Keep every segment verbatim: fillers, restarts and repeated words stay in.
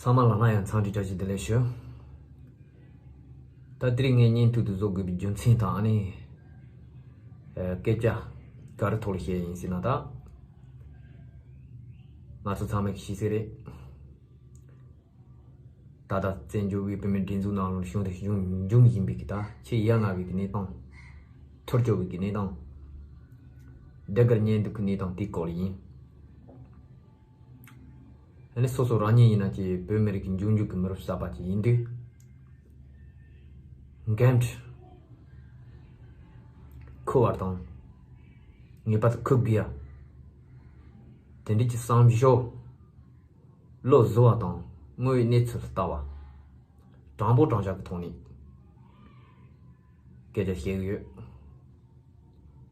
ཚང་མ་ལ་སླར་ཡང་འཚམས་འདྲི་བཀྲ་ཤིས་བདེ་ལེགས་ཞུ། ད་དེ་རིང་ངས་བརྙན་ཐུང་དུ་བཟོ་དགོས་པའི་རྒྱུ་མཚན་དང་ཨ་ནི། ཨ། སྐད་ཆ་ག་རེ་ཐོག་ལ་བཤད་ཡིན་ཟེར་ན། ད་ང་ཚོ་ཚང་མས་ཤེས་གསལ་རེད། ད་ལྟ་བཙན་བྱོལ་བོད་མིའི་སྒྲིག་འཛུགས་ནང་ལ་བྱུང་དང་འབྱུང་འབྱུང་བཞིན་པའི་གི་ད་ཆེས་ཡ་ང་བའི་གི་གནས་སྟངས། ཐུར་སྐྱོ་བའི་གི་གནས་སྟངས། བདེ་དགར་ཉལ་འདུག་གི་གནས་སྟངས་དེའི་སྐོར་ལ་ཡིན། ཨ་ནི་སོ་སོ་རང་ཉིད་ཡིན་ན་ཀྱི་བོད་མི་རིགས་ཀྱི་འབྱུང་འགྱུར་གྱི་མི་རབས་གསར་པ་ཅིག་ཡིན་དུས། འགན་འཁྲི་འཁུར་བ་དང་། ངེས་པར་དུ་འཁུར་དགོས་ཡ། དེ་འདྲ་གྱི་བསམ་བཞོ། བློ་གཟུ་བ་དང་དངོས་ཡོད་གནས་ཚུལ་ལྟ་བ། དྲང་པོ་དྲང་བཞག་གི་ཐོག་ནས་སྐད་ཆ་བཤད་གི་ཡོད།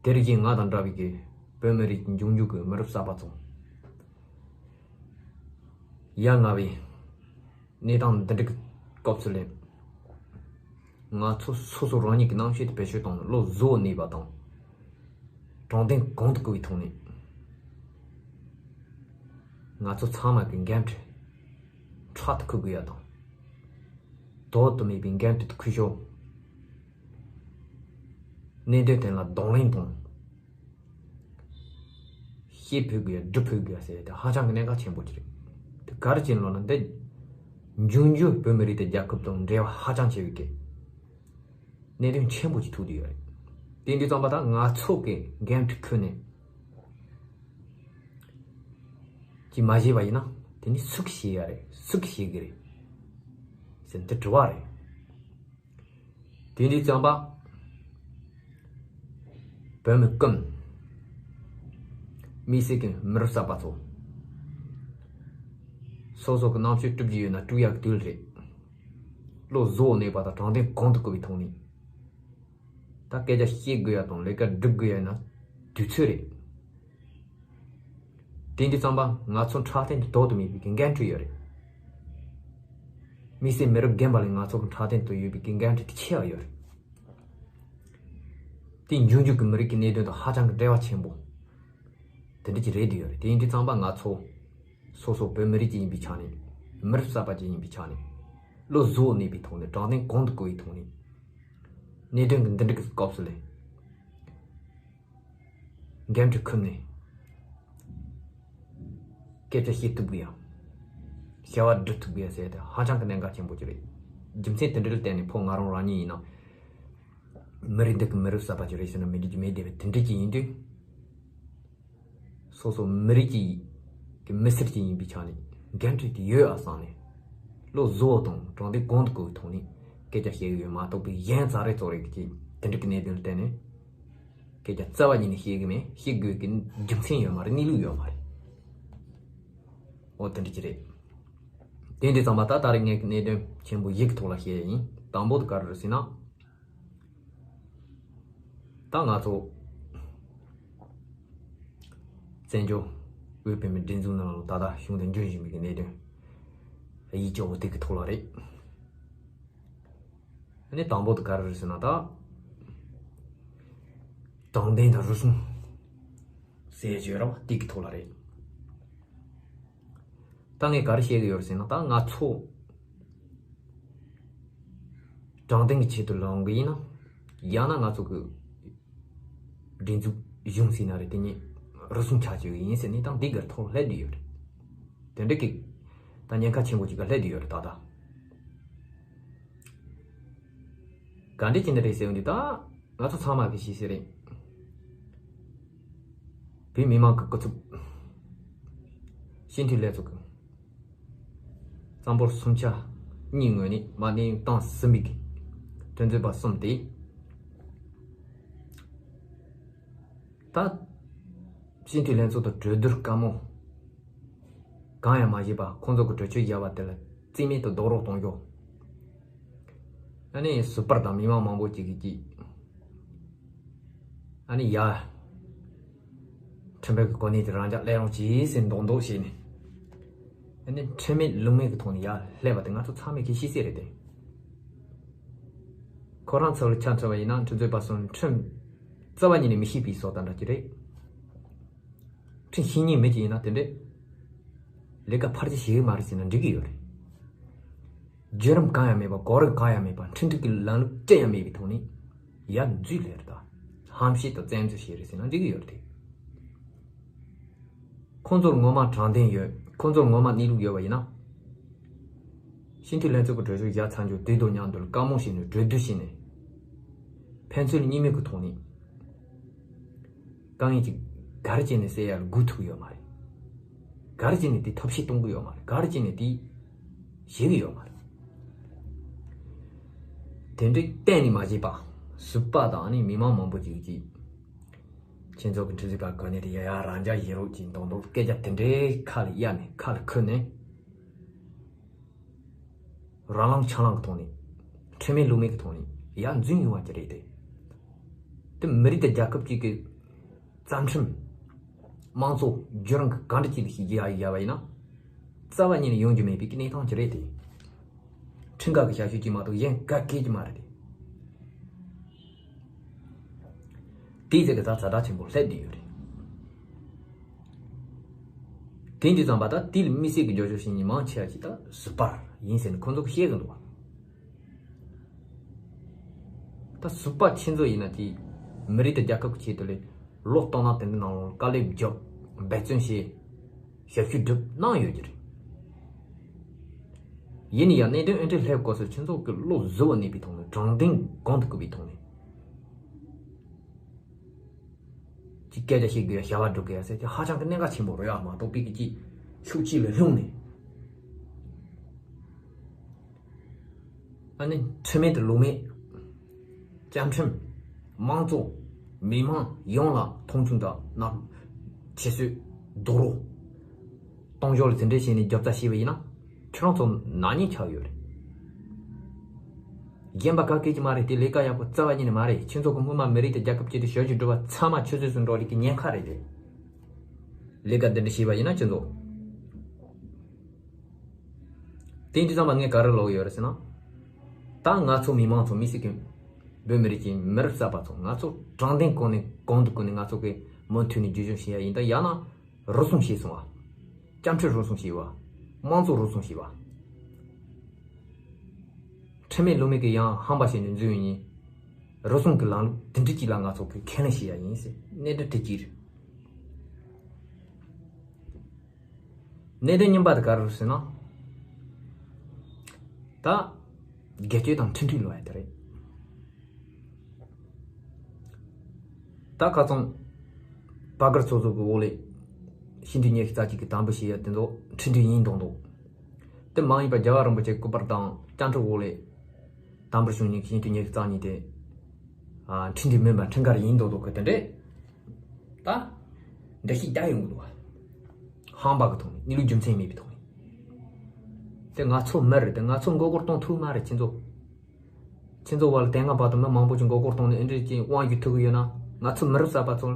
དེར་བཞིན་ང་དང་འདྲ་བའི་གི་བོད་མི་རིགས་ཀྱི་འབྱུང་འགྱུར་གྱི་མི་རབས་གསར་པ་ཚོ། ཡ་ང་བའི་གནས་སྟངས་འདི་འདྲ་གི་སྐབས་སུ་ལས། ང་ཚོ་སོ་སོ་རང་ཉིད་ཀྱི་རྣམ་ཤེས་དེ་བེད་སྤྱོད་བཏང་ནས་བློ་གཟུ་བོ་གནས་པ་དང་། དྲང་བདེན་གོང་དུ་བཀུར་བའི་ཐོག་ནས། ང་ཚོ་ཚང་མ་གི་འགན་འཁྲི་ཕྲག་ཏུ་འཁུར་དགོས་ཡ་དང་། དོར་དུ་མེད་པའི་འགན་འཁྲི་དེ་འཁུར་ཤོག་གནད་དོན་དེ་ལ་གདོང་ལེན་དང་། ཤེད་ཕུད་དགོས་ཡ་སྒྲུབ་ཕུད་དགོས་ཡ་ཟེར་ཡ་དེ་ཧ་ཅང་གི་གནད་འགག་ཆེན་པོ་ཅིག་རེད། དེ་ག་རེ་བྱས་ནས་ལབ་ན་འདི་འབྱུང་འགྱུར་བོད་མི་རིགས་དེ་རྒྱལ་ཁབ་དང་འབྲེལ་བ་ཧ་ཅང་ཆེ་བའི་གི་གནད་དོན་ཆེན་པོ་ཅིག་ཐུག་བསྡད་ཡོད་རེད། དེ་འདྲ་ཙམ་པ་ད་ང་ཚོ་གི་འགན་འཁྲི་འཁུར་ནས་ཅིག་མ་བྱས་པ་ཡིན་ན་དེ་ནི་སུ་གིས་བྱེད་ཡ་རེད། སུ་གིས་བྱེད་གི་རེད་ཟེར་འདི་དྲི་བ་རེད། དེ་འདྲ་ཙམ་པ། བོད་མི་ཀུན། དམིགས་བསལ་གྱི་མི་རབས་གསར་པ་ཚོ། སོ་སོ་གི་རྣམ་དཔྱོད་སྒྲུབ་ཀྱི་ཡོད་ན་སྒྲུབ་ཡག་གི་དུས་རེད། བློ་གཟུ་བོ་གནས་པ་དང་དྲང་བདེན་གོང་དུ་བཀུར་བའི་ཐོག་ནས། ད་སྐད་ཆ་བཤད་དགོས་ཡ་དང་ལས་ཀ་སྒྲུབ་དགོས་ཡ་ན་དུས་ཚོད་རེད། དེ་འདྲ་ཙམ་པ་ང་ཚོ་འཕྲོད་བསྟེན་དུ་དོག་ཏུ་མེད་པའི་གི་འགན་འཁྲི་ཡོད་རེད། དམིགས་བསལ་མི་རབས་རྒན་པ་ལས་ང་ཚོ་གི་འཕྲོད་བསྟེན་དུ་ཡོད་པའི་གི་འགན་འཁྲི་དེ་ཆེ་བ་ཡོད་རེད། དེ་འབྱུང་འགྱུར་གྱི་མི་རིགས་ཀྱི་གནད་དོན་དང་ཧ་ཅང་གི་འབྲེལ་བ་ཆེན་པོ་དེ་འདྲ་ཅིག་རེད་དུ་ཡོད་རེད། དེ་ཡིན་དུས་ཙམ་པ་ང་ཚོ་སོ་སོ་བོད་མི་རིགས་ཅིག་ཡིན་པའི་ཆ་ནས། མི་རབས་གསར་པ་ཅིག་ཡིན་པའི་ཆ་ནས། བློ་གཟུ་བོ་གནས་པའི་ཐོག་ནས་དྲང་བདེན་གོང་དུ་བཀུར་བའི་ཐོག་ནས། གནད་དོན་གྱི་འདི་འདྲ་གི་སྐབས་སུ་ལས། འགན་འཁྲི་འཁུར་ནས། སྐད་ཆ་བཤད་ཐུབ་དགོས་ཡ། བྱ་བ་སྒྲུབ་ཐུབ་དགོས་ཡ་ཟེར་ཡ་དེ་ཧ་ཅང་གི་གནད་འགག་ཆེན་པོ་ཅིག་རེད། རྒྱུ་མཚན་དེ་འདྲ་ལ་བརྟེན་ནས་ཕོ་ང་རང་རང་ཉིད་ཡིན་ན། མི་རིགས་འདི་གི་མི་རབས་གསར་པ་ཅིག་རེད་ཟེར་ན་མི་འགྲིག་གི་མེད་བསྡད་པའི་དེ་འདྲ་ཅིག་ཡིན་དུས། སོ་སོ་མི་རིགས་ཀྱི་གི་མི་སེར་ཅིག་ཡིན་པའི་ཆ་ནས་འགན་འཁྲི་དེ་ཡོད་ཨ་བསམ་ནས། བློ་གཟུ་བོ་དང་དྲང་བདེན་གོང་དུ་བཀུར་བའི་ཐོག་ནས་སྐད་ཆ་བཤད་གི་ཡོད་མ་གཏོགས་པའི་གཞན་ཙག་རེ་ཙོག་རེ་གི་དེ་འདྲ་གི་གནད་དོན་ལ་བརྟེན་ནས། སྐད་ཆ་རྩ་བ་ཉིད་ནས་བཤད་གི་མེད། བཤད་དགོས་ཀྱི་རྒྱུ་མཚན་ཡོད་མ་རེད། གནས་ལུགས་ཡོད་མ་རེད། འོ་དེ་འདྲ་ཅིག་རེད། དེ་འདྲ་ཙམ་པ་ད་ད་རེས་ངས་གནད་དོན་ཆེན་པོ་བཞི་གི་ཐོག་ལ་བཤད་ཡ་ཡིན། དང་པོ་དེ་ག་རེ་རེད་ཟེར་ན། ད་ང་ཚོ་བཙན་བྱོལ་བོད་བོད་མིའི་སྒྲིག་འཛུགས་ནང་ལ་ད་ལྟ་བྱུང་དང་འབྱུང་བཞིན་པའི་གནད་དོན་ཡིག་ཆ་འོ་དེ་གི་ཐོག་ལ་རེད། ཨ་ནི་དང་པོ་དེ་ག་རེ་རེད་ཟེར་ན་ད། དྲང་བདེན་དང་རུལ་སུངས་ཟེར་ཡ་ཅིག་ཡོད་རེད་བ། དེ་གི་ཐོག་ལ་རེད། ད་ངས་ག་རེ་བཤད་གི་ཡོད་རེད་ཟེར་ན་ད་ང་ཚོ་དྲང་བདེན་གི་ཆེད་དུ་ལངས་གི་ཡིན་ན། ཡང་ན་ང་ཚོ་གི་སྒྲིག་འཛུགས་གཞུང་ཟེར་ན་རེད། དེ་ཉིད་རུལ་སུངས་ཆགས་བཅུག་གི་ཡིན་ཟེར་ནས་ད་འདི་གར་ཐོག་སླེབས་བསྡད་ཡོད་རེད། དེ་འདྲ་གི་ད་ཉེན་ཁ་ཆེན་པོ་ཅིག་ག་སླེབས་བསྡད་ཡོད་རེད་ད་ལྟ། ག་འདྲ་ཅིག་ནི་རེད་ཟེར་བ་འདི་ད་ང་ཚོ་ཚང་མ་གི་ཤེས་གསལ་རེད། བོད་མི་མང་གི་སྐུ་ཚབ་སྤྱི་འཐུས་ལྷན་ཚོགས་ཀྱི་གཙང་པོ་སུམ་ཆ་གཉིས་ངོས་ནས་མ་འདེམས་བཏང་ཟིན་པའི་གི་ཁྲིམས་རྩོད་པ་གསུམ་དེ། ད་སྤྱི་འཐུས་ལྷན་ཚོགས་དང་གྲོས་བསྡུར་བཀའ་མོལ་གང་ཡང་མ་བྱས་པ་ཁོང་ཚོ་གི་གྲོས་ཆོད་བཞག་པ་དེ་ལ་རྩིས་མེད་དུ་རྡོག་རོལ་གཏོང་རྒྱུ། ཨ་ནི་ཟུར་པ་དང་མི་མང་མང་པོ་ཅིག་གིས་ཀྱིས། ཨ་ནི་ཡ། ཁྲིམས་དཔོན་གྱི་གོ་གནས་དེ་རང་འཇགས་སླེབས་རོགས་གྱིས་ཟེར་མདོག་མདོག་བྱས་ནས། ཨ་ནི་ཁྲིམས་མེད་ལུགས་མེད་ཀྱི་ཐོག་ནས་ཡར་སླེབས་པ་དེ་ང་ཚོ་ཚང་མས་ཀྱིས་ཤེས་གསལ་རེད་དེ། ཁོ་རང་ཚོ་ལ་ཆ་མཚོན་པ་ཡིན་ན་ཁྲིམས་རྩོད་པ་གསུམ་ཁྲིམས་རྩ་བ་ཉིད་ནས་མི་ཤེས་པའི་བཟོ་ལྟ་འདྲ་ཅིག་རེད། ཁྲིམས་ཤེས་མཁན་མི་ཅིག་ཡིན་ན་དེ་འདྲས་ལས་ཀ་ཕར་ཅིག་བྱེད་གི་མ་རེད་ཟེར་ན་འགྲིག་གི་ཡོད་རེད། བརྒྱུད་རིམ་གང་ཡང་མེད་པ། གོ་རིམ་གང་ཡང་མེད་པ། ཁྲིམས་སྒྲིག་གི་ལམ་ལུགས་ཅི་ཡང་མེད་པའི་ཐོག་ནས་ཡར་འཛུལ་ལེ་རེད་ད། ཧམ་བཤད་དང་བཙན་འཛུལ་བྱས་རེད་ཟེར་ན་འགྲིག་གི་ཡོད་རེད་དེ། ཁོང་ཚོར་ངོ་མ་དྲང་བདེན་ཡོད། ཁོང་ཚོར་ངོ་མ་གནས་ལུགས་ཡོད་པ་ཡིན་ན། སྤྱི་འཐུས་ལྷན་ཚོགས་ཀྱི་གྲོས་ཆོད་བཞག་ཚར་འཇོག་དུས་དང་མཉམ་དུ་བཀའ་མོལ་བྱས་ནས་གྲོས་བསྡུར་བྱས་ནས། ཕན་ཚུན་གཉིས་མོས་ཀྱི་ཐོག་ནས། དཀའ་ངལ་ཅིག་ག་རེ་བྱས་ནས་སེལ་ཡ་ལ་སྒུག་ཐུབ་ཀྱི་ཡོད་མ་རེད། ག་རེ་བྱས་ནས་དེ་ཐབས་ཤེས་གཏོང་གི་ཡོད་མ་རེད། ག་རེ་བྱས་ནས་དེ་བྱེད་ཀྱི་ཡོད་མ་རེད། དེ་འདྲའི་གཏན་ནས་མ་བྱས་པ། ཟུར་པ་དང་ནི་མི་མང་མང་པོ་ཅིག་གིས། ཁྱེད་ཚོ་གི་ཁྲིམས་སྒྲིག་པ་གོ་གནས་དེ་ཡ་ཡ་རང་འཇགས་བཞེས་རོགས་ཀྱིས་མདོག་མདོག་སྐད་ཆ་དེ་འདྲའི་ཁ་ལ་གཡར་ནས་ཁ་ལ་ཁུར་ནས། རང་ལངས་ཆང་ལངས་ཀྱི་ཐོག་ནས། ཁྲེལ་མེད་ལོག་མེད་ཀྱི་ཐོག་ནས་ཡར་འཛུལ་ཡོང་བ་ཅིག་རེད་དེ། དེ་མི་རིགས་དང་རྒྱལ་ཁབ་ཅིག་གི་རྩ་ཁྲིམས། དམངས་གཙོ་བརྒྱུད་རིམ་གྱི་ག་འདྲ་ཅིག་ལ་ཞིག་རྒྱག་ཡ་བ་ཡིན་ན། རྩ་བ་ཉིད་ནས་ཡོང་རྒྱུ་མེད་པའི་གནས་སྟངས་ཅིག་རེད་དེ། ཁྲིམས་འགལ་གྱི་བྱ་སྤྱོད་ཅིག་མ་གཏོགས་གཞན་ག་གེ་ཅིག་མ་རེད་དེ། དེའི་ཚེ་གི་ད་ཛ་དྲག་ཆེན་པོ་སླེབས་བསྡད་ཡོད་རེད། དེ་འདི་ཙམ་པ་ད་དེ་ལ་དམིགས་བསལ་གྱི་རྒྱབ་སྐྱོར་བྱེད་མཁན་མང་ཆེ་བ་ཅིག་ད་ཟུར་པ་ཡིན་ཟེར་ནས་ཁོང་ཚོ་གིས་བཤད་གི་འདུག་བ། ད་ཟུར་པ་ཁྱེད་ཚོ་ཡིན་ན་ཅིག་མི་རིགས་དང་རྒྱལ་ཁབ་ཀྱི་ཆེད་དུ་ལས་ལོ་སྟོང་ནང་དེ་འདྲ་ནང་ལོགས་དཀའ་ལས་བརྒྱབ། འབད་བརྩོན་བྱས། ཞབས་ཞུ་བསྒྲུབས་གནང་ཡོད་ཀྱི་རེད། ཡིན་ན་ཡང་གནད་དོན་ཨེ་འདྲ་སླེབས་དགོས་ས་ཁྱེད་ཚོ་གི་བློ་གཟུ་བོར་གནས་པའི་ཐོག་ནས། དྲང་བདེན་གོང་དུ་བཀུར་བའི་ཐོག་ནས། ཅིག་སྐད་ཆ་བཤད་དགོས་ཡ། བྱ་བ་སྒྲུབ་དགོས་ཡ་ཟེར་གྱི་ཧ་ཅང་གི་གནད་འགག་ཆེན་པོ་རེད་ཡ། མ་གཏོགས་པའི་གི་ཅིག་ཤུགས་ཅིག་ལ་ལྷུང་ནས། ཨ་ནི་ཁྲིམས་མེད་དང་ལུགས་མེད། བཅའ་ཁྲིམས། དམངས་གཙོ། མི་མང་ཡོངས་ལ་མཐོང་ཆུང་དང་ནག་ཁྱད་གསོད། རྡོག་རོལ་གཏོང་ཕྱོགས་ལ་དེ་འདྲ་བྱས་ནས་རྒྱབ་རྩ་བྱས་པ་ཡིན་ན། ཁྱོད་རང་ཚོ་ནག་ཉེས་ཆགས་ཡོད་རེད། གཞན་པ་ག་གེ་ཅིག་མ་རེད། དེ་ལས་ཀ་ཡག་པོ་རྩ་བ་ཉིད་ནས་མ་རེད། ཁྱེད་ཚོ་གི་སྔོན་མ་མི་རིགས་དང་རྒྱལ་ཁབ་ཆེད་དུ་ཞབས་ཞུ་བསྒྲུབས་པ་ཚང་མ་ཆུད་ཟོས་སུ་འགྲོ་རིགས་ཀྱི་ཉེན་ཁ་རེད་དེ། ལས་ཀ་འདི་འདྲ་བྱས་པ་ཡིན་ན་ཁྱེད་ཚོ། དེ་འདི་ཙམ་པ་ངས་ག་རེ་ལབ་ཡོད་རེད་ཟེར་ན། ད་ང་ཚོ་མི་མང་ཚོ། མི་སེར་གྱི་བོད་མི་རིགས་ཀྱི་མི་རབས་གསར་པ་ཚོ། ང་ཚོ་དྲང་བདེན་གོང་ནས་གོང་དུ་བཀུར་ནས་ང་ཚོ་གི་མུ་མཐུད་ནས་རྒྱུན་སྐྱོང་བྱེད་ཡ་ཡིན། ད་ཡང་ན་རུལ་སུངས་བྱས་སོང་བ། བཅའ་ཁྲིམས་རུལ་སུངས་བྱས་བ། དམངས་གཙོ་རུལ་སུངས་བྱས་བ། ཁྲིམས་མེད་ལུགས་མེད་ཀྱི་ཡང་ཧམ་པ་བྱས་ནས་འཛུལ་ཡོང་ཉིན། རུལ་སུངས་ཀྱི་ལམ་ལུགས་དེ་འདྲ་ཅིག་ལ་ང་ཚོ་གི་ཁས་ལེན་བྱེད་ཡ་ཡིན་ཟེར། གནད་དོན་དེ་གཅིག་རེད། གནད་དོན་གཉིས་པ་དེ་ག་རེ་རེད་ཟེར་ན། ད་སྒེར་གཅོད་དང་ཁྲིམས་མཐུན་ལབ་ཡ་དེ་རེད། ད་ཁ་སང་བར་བརྒལ་ཚོགས་གཙོ་གི་འོག་ལས་སྤྱི་འཐུས་ཉི་ཤུ་རྩ་གཅིག་གི་དམ་འབུལ་བྱེད་ཡ་དེ་ཚོ་ཁྲིམས་མཐུན་ཡིན་མདོག་མདོག་དེ་མ་ཡིན་པ་རྒྱལ་བ་རིན་པོ་ཆེ་སྐུ་པར་དང་བཅའ་ཁྲིམས་འོག་ལས་དམ་འབུལ་བྱུང་མཁན་སྤྱི་འཐུས་ཉི་ཤུ་རྩ་གཉིས་དེ། ཨ། ཁྲིམས་མཐུན་མིན་པ་ཁྲིམས་འགལ་ཡིན་མདོག་མདོག་གི་དེ་འདྲས། ད་འགྲེལ་བཤད་རྒྱག་ཡོང་གི་འདུག་བ། ཧམ་པ་གི་ཐོག་ནས། གནས་ལུགས་རྒྱུ་མཚན་མེད་པའི་ཐོག་ནས། དེ་ང་ཚོ་མི་རེད། དེ་ང་ཚོ་མགོ་སྐོར་གཏོང་ཐུབ་མ་རེད། ཁྱེད་ཚོ། ཁྱེད་ཚོ་བར་ལ་དེ་སྔ་བར་དུ་མི་མང་པོ་ཅིག་མགོ་སྐོར་གཏོང་ནས་ཨེ་འདྲས་ཅིག་དབང་སྒྱུར་ཐུབ་ཀྱི་ཡོད་ན། ང་ཚོ་མི་རབས་གསར་པ་ཚོ་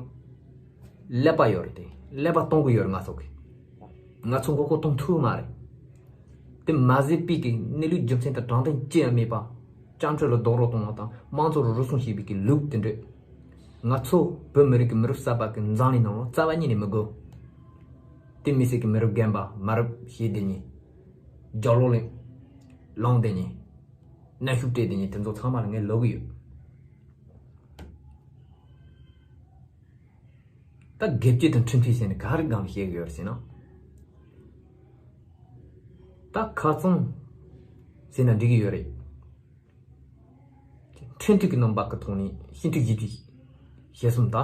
ཀླད་པ་ཡོད་རེད་དེ། ཀླད་པ་གཏོང་གི་ཡོད་རེད་ང་ཚོ་གིས། ང་ཚོ་མགོ་སྐོར་གཏོང་ཐུབ་མ་རེད། དེ་མ་ཟད་པའི་གི་གནས་ལུགས་རྒྱུ་མཚན་དང་དྲང་བདེན་ཅི་ཡང་མེད་པ། བཅའ་ཁྲིམས་ལ་རྡོག་རོལ་གཏོང་བ་དང་དམངས་གཙོ་ལ་རུལ་སུངས་བྱེད་པའི་གི་ལུགས་དེ་འདྲས། ང་ཚོ་བོད་མི་རིགས་ཀྱི་མི་རབས་གསར་པ་གི་འཛམ་གླིང་ནང་ལ་རྩ་བ་ཉིད་ནས་མི་དགོས། དེ་མི་སེར་གྱི་མི་རབས་རྒན་པ། མ་རབས་བྱེད་བསྡད་མཁན། རྒྱབ་ལོགས་ལ་ལངས་བསྡད་མཁན། གནོན་ཤུགས་སྤྲད་བསྡད་མཁན་དེ་ཚོ་ཚང་མ་ལ་ངས་ལབ་གི་ཡོད། ད་སྒེར་གཅོད་དང་ཁྲིམས་མཐུན་ཟེར་ནས་ག་རེ་སྒང་ལ་བཤད་གི་ཡོད་རེད་ཟེར་ན། ད་ཁ་རྩང་ཟེར་ན་འགྲིག་གི་ཡོད་རེད། ཁྲིམས་མཐུན་གྱི་རྣམ་པ་གི་ཐོག་ནས་སྤྱི་འཐུས་བཞི་བཅུ་ཞེ་གསུམ། ད་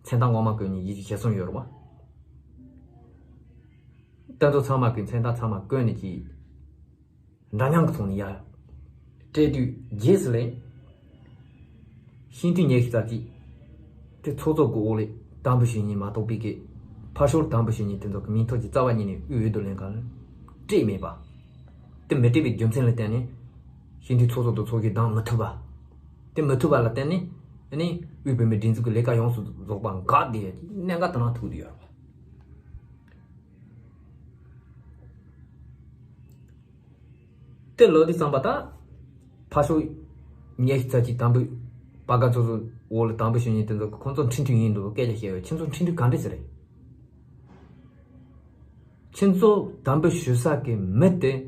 མཚན་རྟགས་ངོ་མ་བཀོད་མཁན་བཞི་བཅུ་ཞེ་གསུམ་ཡོད་རེད་བ། དེ་ཚོ་ཚང་མ་གི་མཚན་རྟགས་ཚང་མ་བཀོད་ནས་ཀྱི། འདྲ་མཉམ་གྱི་ཐོག་ནས་ཡར་སྤྲད་དུས། རྗེས་སུ་ལས་སྤྱི་འཐུས་ཉི་ཤུ་རྩ་གཅིག་དེ་ཚོགས་གཙོ་གི་འོག་ལས་དམ་འབུལ་ཞུ་མཁན་མ་གཏོགས་པའི་གི་ཕར་ཕྱོགས་དམ་འབུལ་ཞུ་མཁན་དེ་ཚོ་གི་མིང་ཐོ་ཅིག་རྩ་བ་ཉིད་ནས་དབུས་འོས་བསྡུ་ལྷན་ཁང་ལ་སྤྲད་མེད་པ། དེ་མི་སྤྲད་པའི་རྒྱུ་མཚན་ལ་བརྟེན་ནས་སྤྱི་འཐུས་ཚོགས་གཙོ་དང་ཚོགས་གཞོན་བདམས་མི་ཐུབ་པ། དེ་མི་ཐུབ་པ་ལ་བརྟེན་ནས་ཨ་ནི་དབུས་བོད་མིའི་སྒྲིག་འཛུགས་ཀྱི་ལས་ཀ་ཡོངས་སུ་རྫོགས་པ་འགག་བསྡད་ཡ་གི་གནད་འགག་དེ་ནང་ཐུག་བསྡད་ཡོད་རེད་བ། དེ་ལོ་དེ་ཙམ་པ་ད། ཕར་ཕྱོགས་ཉི་ཤུ་རྩ་གཅིག་དམ་འབུལ། བར་བརྒལ་ཚོགས་གཙོ་འོག་ལ་དམ་འབུལ་ཞུ་མཁན་དེ་ཚོ་ཁོང་ཚོ་ཁྲིམས་མཐུན་ཡིན་འདུག་སྐད་ཆ་བཤད་ཡོད། ཁྱེད་ཚོ་ཁྲིམས་མཐུན་ག་འདྲས་ཟེར་རེད། ཁྱེད་ཚོ་དམ་འབུལ་ཞུ་ས་གི་མི་དེ་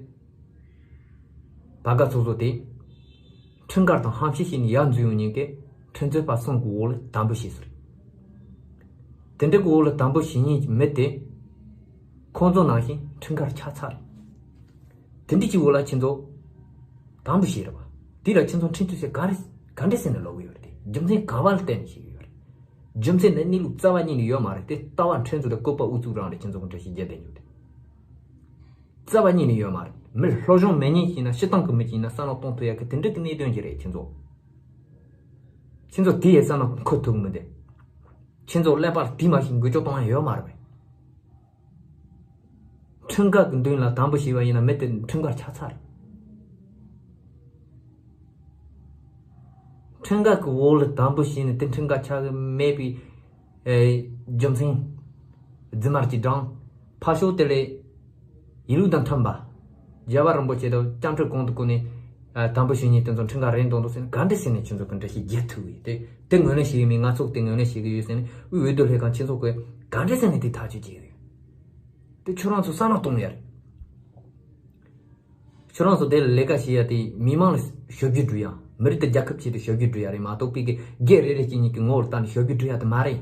བར་ག་ཚོགས་གཙོ་དེ་ཁྲིམས་འགལ་དང་ཧམ་བཤད་བྱས་ནས་ཡར་འཛུལ་ཡོང་མཁན་གྱི་ཁྲིམས་རྩོད་པ་གསུམ་གྱི་འོག་ལ་དམ་འབུལ་བྱས་སོང་རེད། དེ་འདྲ་གི་འོག་ལ་དམ་འབུལ་བྱེད་མཁན་གྱི་མི་དེ་ཁོང་ཚོ་ནང་བཞིན་ཁྲིམས་འགལ་ཆགས་ཚར་རེད། དེ་འདྲ་གི་འོག་ལ་ཁྱེད་ཚོ་དམ་འབུལ་བྱས་རེད་བ། དེ་ལ་ཁྱེད་ཚོ་ཁྲིམས་གཏུག་ཟེར་ག་རེ་ག་འདྲ་ཟེར་ནས་ལབ་གི་ཡོད་རེད་དེ། རྒྱུ་མཚན་ག་བ་ལ་བརྟེན་ནས་བྱེད་ཀྱི་ཡོད་རེད། རྒྱུ་མཚན་ནི་གནས་ལུགས་རྩ་བ་ཉིད་ནས་ཡོད་མ་རེད་དེ། ལྟ་བ་ཁྲིམས་རྩོད་དང་བཀོད་པ་ཨུ་ཚུགས་རང་རེད། ཁྱེད་ཚོ་གི་འགྲེལ་བཤད་རྒྱག་བསྡད་རྒྱུ་དེ་རྩ་བ་ཉིད་ནས་ཡོད་མ་རེད། མི་སློབ་སྦྱོང་མེད་མཁན་ཞིག་ན་སྤྱིར་བཏང་གི་མི་ཞིག་ན་བསམ་བློ་གཏོང་ཐུབ་ཡག་གི་དེ་འདྲ་གི་གནད་དོན་ཞིག་རེད། ཁྱེད་ཚོ་ཁྱེད་ཚོ་དེ་ཡི་བསམ་བློ་འཁོར་ཐུབ་གི་མི་འདུག་ཁྱེད་ཚོ་ཀླད་པ་དེ་མ་ཞིག་འགུལ་སྐྱོད་གཏོང་ཡ་ཡོད་མ་རེད་པས། ཁྲིམས་འགལ་གྱི་མདུན་ལ་དམ་འབུལ་བྱས་པ་ཡིན་ན་མི་དེ་ཁྲིམས་འགལ་ཆགས་ཚར་རེད། ཁྲིམས་འགལ་གྱི་འོག་ལ་དམ་འབུལ་བྱས་ནས་དེ་ཁྲིམས་འགལ་ཆགས་ཀྱི་མེད་པའི་ཨེ་རྒྱུ་མཚན་རྫུན་མ་གཅིག་བགྲངས། ཕར་ཕྱོགས་དེ་ལས་ཡིན་ལུགས་དང་མཐུན་པ། རྒྱལ་བ་རིན་པོ་ཆེ་དང་བཅའ་ཁྲིམས་གོང་དུ་བཀུར་ནས་ཨ་དམ་འབུལ་བྱེད་མཁན་དེ་ཚོ་ཁྲིམས་འགལ་རེད་འདུག་འདུག་ཟེར་ན་ག་འདྲ་ཟེར་ནས་ཁྱེད་ཚོ་གི་འགྲེལ་བཤད་རྒྱག་ཐུབ་ཡོད་དེ། དེ་ངོས་ལེན་བྱེད་ཀྱི་མེད། ང་ཚོ་གི་དེ་ངོས་ལེན་བྱེད་ཀྱི་ཡོད་ཟེར་ནས་དབུས་འོས་བསྡུ་ལྷན་ཁང་ཁྱེད་ཚོ་གི་ག་འདྲ་ཟེར་ནས་དེ་ཐག་གཅོད་བྱེད་ཀྱི་ཡོད། དེ་ཁྱོད་རང་ཚོ་བསམ་བློ་གཏོང་ཡ་རེད། ཁྱོད་རང་ཚོ་དེ་ལ་ལས་ཀ་བྱེད་ཡ་དེ་མི་མང་ལ་ཞབས་ཕྱི་སྒྲུབ་ཡ། མི་རིགས་དང་རྒྱལ་ཁབ་ཆེད་དུ་ཞབས་ཕྱི་སྒྲུབ་ཡ་རེད་མ་གཏོགས་པའི་གི་སྒེར་རེ་རེ་གཅིག་གཉིས་ཀྱི་ངོ་བོར་བལྟས་ནས་ཞབས་ཕྱི་སྒྲུབ་ཡ་དེ་མ་རེད།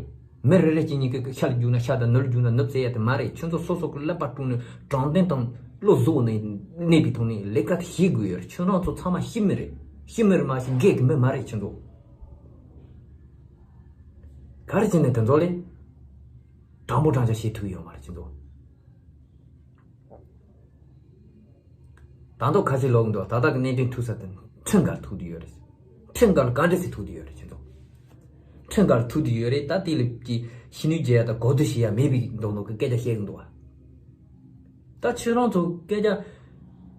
མི་རེ་རེ་གཅིག་གཉིས་ཀྱི་ཤ་ལ་རྒྱུག་ན་ཤ་དང་ནུབ་ལ་རྒྱུག་ན་ནུབ་ཟེར་ཡ་དེ་མ་རེད། ཁྱོད་ཚོ་སོ་སོ་གི་ཀླད་པ་དཀྲུགས་ནས་དྲང་བདེན་དང་བློ་གཟུ་བོ་ནས་གནས་པའི་ཐོག་ནས་ལས་ཀ་དེ་བྱེད་དགོས་ཡོད་རེད། ཁྱོད་རང་ཚོ་ཚང་མ་ཤི་མི་རེད། ཤི་མི་རེད་མ་གཞི་སྒེར་གྱི་མི་མ་རེད། ཁྱོད་ཚོ་ག་རེ་བྱས་ནས་དེ་ཚོ་ལས་དྲང་པོ་དྲང་བཞག་བྱེད་ཐུབ་ཡོད་མ་རེད། ཁྱོད་ཚོ། ད་དུང་ཁ་ཤས་ལོག་འདུག་ད་ལྟ་གི་གནད་དོན་ཐུག་ས་དེ་ཁྲིམས་འགལ་ཐུག་བསྡད་ཡོད་རེད། ཁྲིམས་འགལ་ག་འདྲ་སེ་ཐུག་བསྡད་ཡོད་རེད། ཁྱེད་ཚོ། ཁྲིམས་འགལ་ཐུག་བསྡད་ཡོད་རེད། ད་དེ་ལ་ཀྱི་ཤི་ནུས་རྒྱལ་ཡ་དང་གོ་བསྡུར་བྱེད་ཡ་མེད་པའི་མདོག་མདོག་གི་སྐད་ཆ་བཤད་གི་འདུག་བ། ད་ཁྱེད་རང་ཚོ་སྐད་ཆ་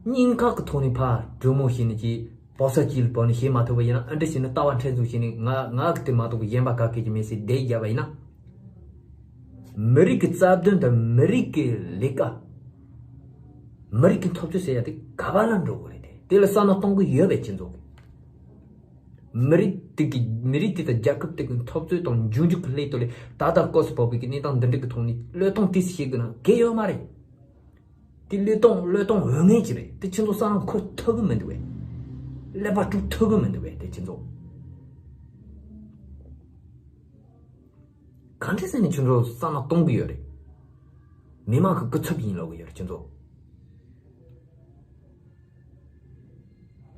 སྙིང་ཁག་གི་ཐོག་ནས་ཕར་གྲོས་མོལ་བྱས་ནས་ཀྱི་བོད་ས་གཅིག་ལ་བབས་ནས་བྱེད་མ་ཐུབ་པ་ཡིན་ན། ཨ་འདྲ་བྱས་ན་ལྟ་བ་མཁྲེགས་འཛུགས་བྱས་ནས་ང་ང་གི་དེ་མ་གཏོགས་གཞན་པ་ག་གེ་ཅིག་མེད་ཟེར་བསྡད་བཞག་པ་ཡིན་ན། མི་རིགས་ཀྱི་རྩ་དོན་དང་མི་རིགས་ཀྱི་ལས་ཀ། མི་རིགས་ཀྱི་འཐབ་རྩོད་ཟེར་ཡ་དེ་ག་བ་ལ་འགྲོ་གི་རེད་དེ། དེ་ལ་བསམ་བློ་གཏོང་གི་ཡོད་པས་ཁྱེད་ཚོ་གི། མི་རིགས་དེ་གི་མི་རིགས་དེ་དང་རྒྱལ་ཁབ་དེ་གི་འཐབ་རྩོད་དང་འབྱུང་འགྱུར་གྱི་སླད་དུ་ལས་ད་ལྟ་སྐབས་སུ་བབས་པའི་གི་གནས་སྟངས་འདི་འདྲ་གི་ཐོག་ནས་བློས་གཏོང་དེ་བྱེད་དགོས་ན་གལ་ཡོད་མ་རེད། དེ་བློས་གཏོང་བློས་གཏོང་འོས་ངེས་ཅིག་རེད། དེ་ཁྱེད་ཚོ་བསམ་བློ་འཁོར་ཐུབ་གི་མི་འདུག་བས། ཀླད་པ་དཀྲུག་ཐུབ་གི་མི་འདུག་བས། དེ་ཁྱེད་ཚོ། གང་འདྲ་ཟེར་ནས་ཁྱོད་ཚོ་བསམ་བློ་གཏོང་གི་ཡོད་རེད། མི་མང་གི་སྐུ་ཚབ་ཡིན་ལབ་གི་ཡོད་རེད་ཁྱོད་ཚོ།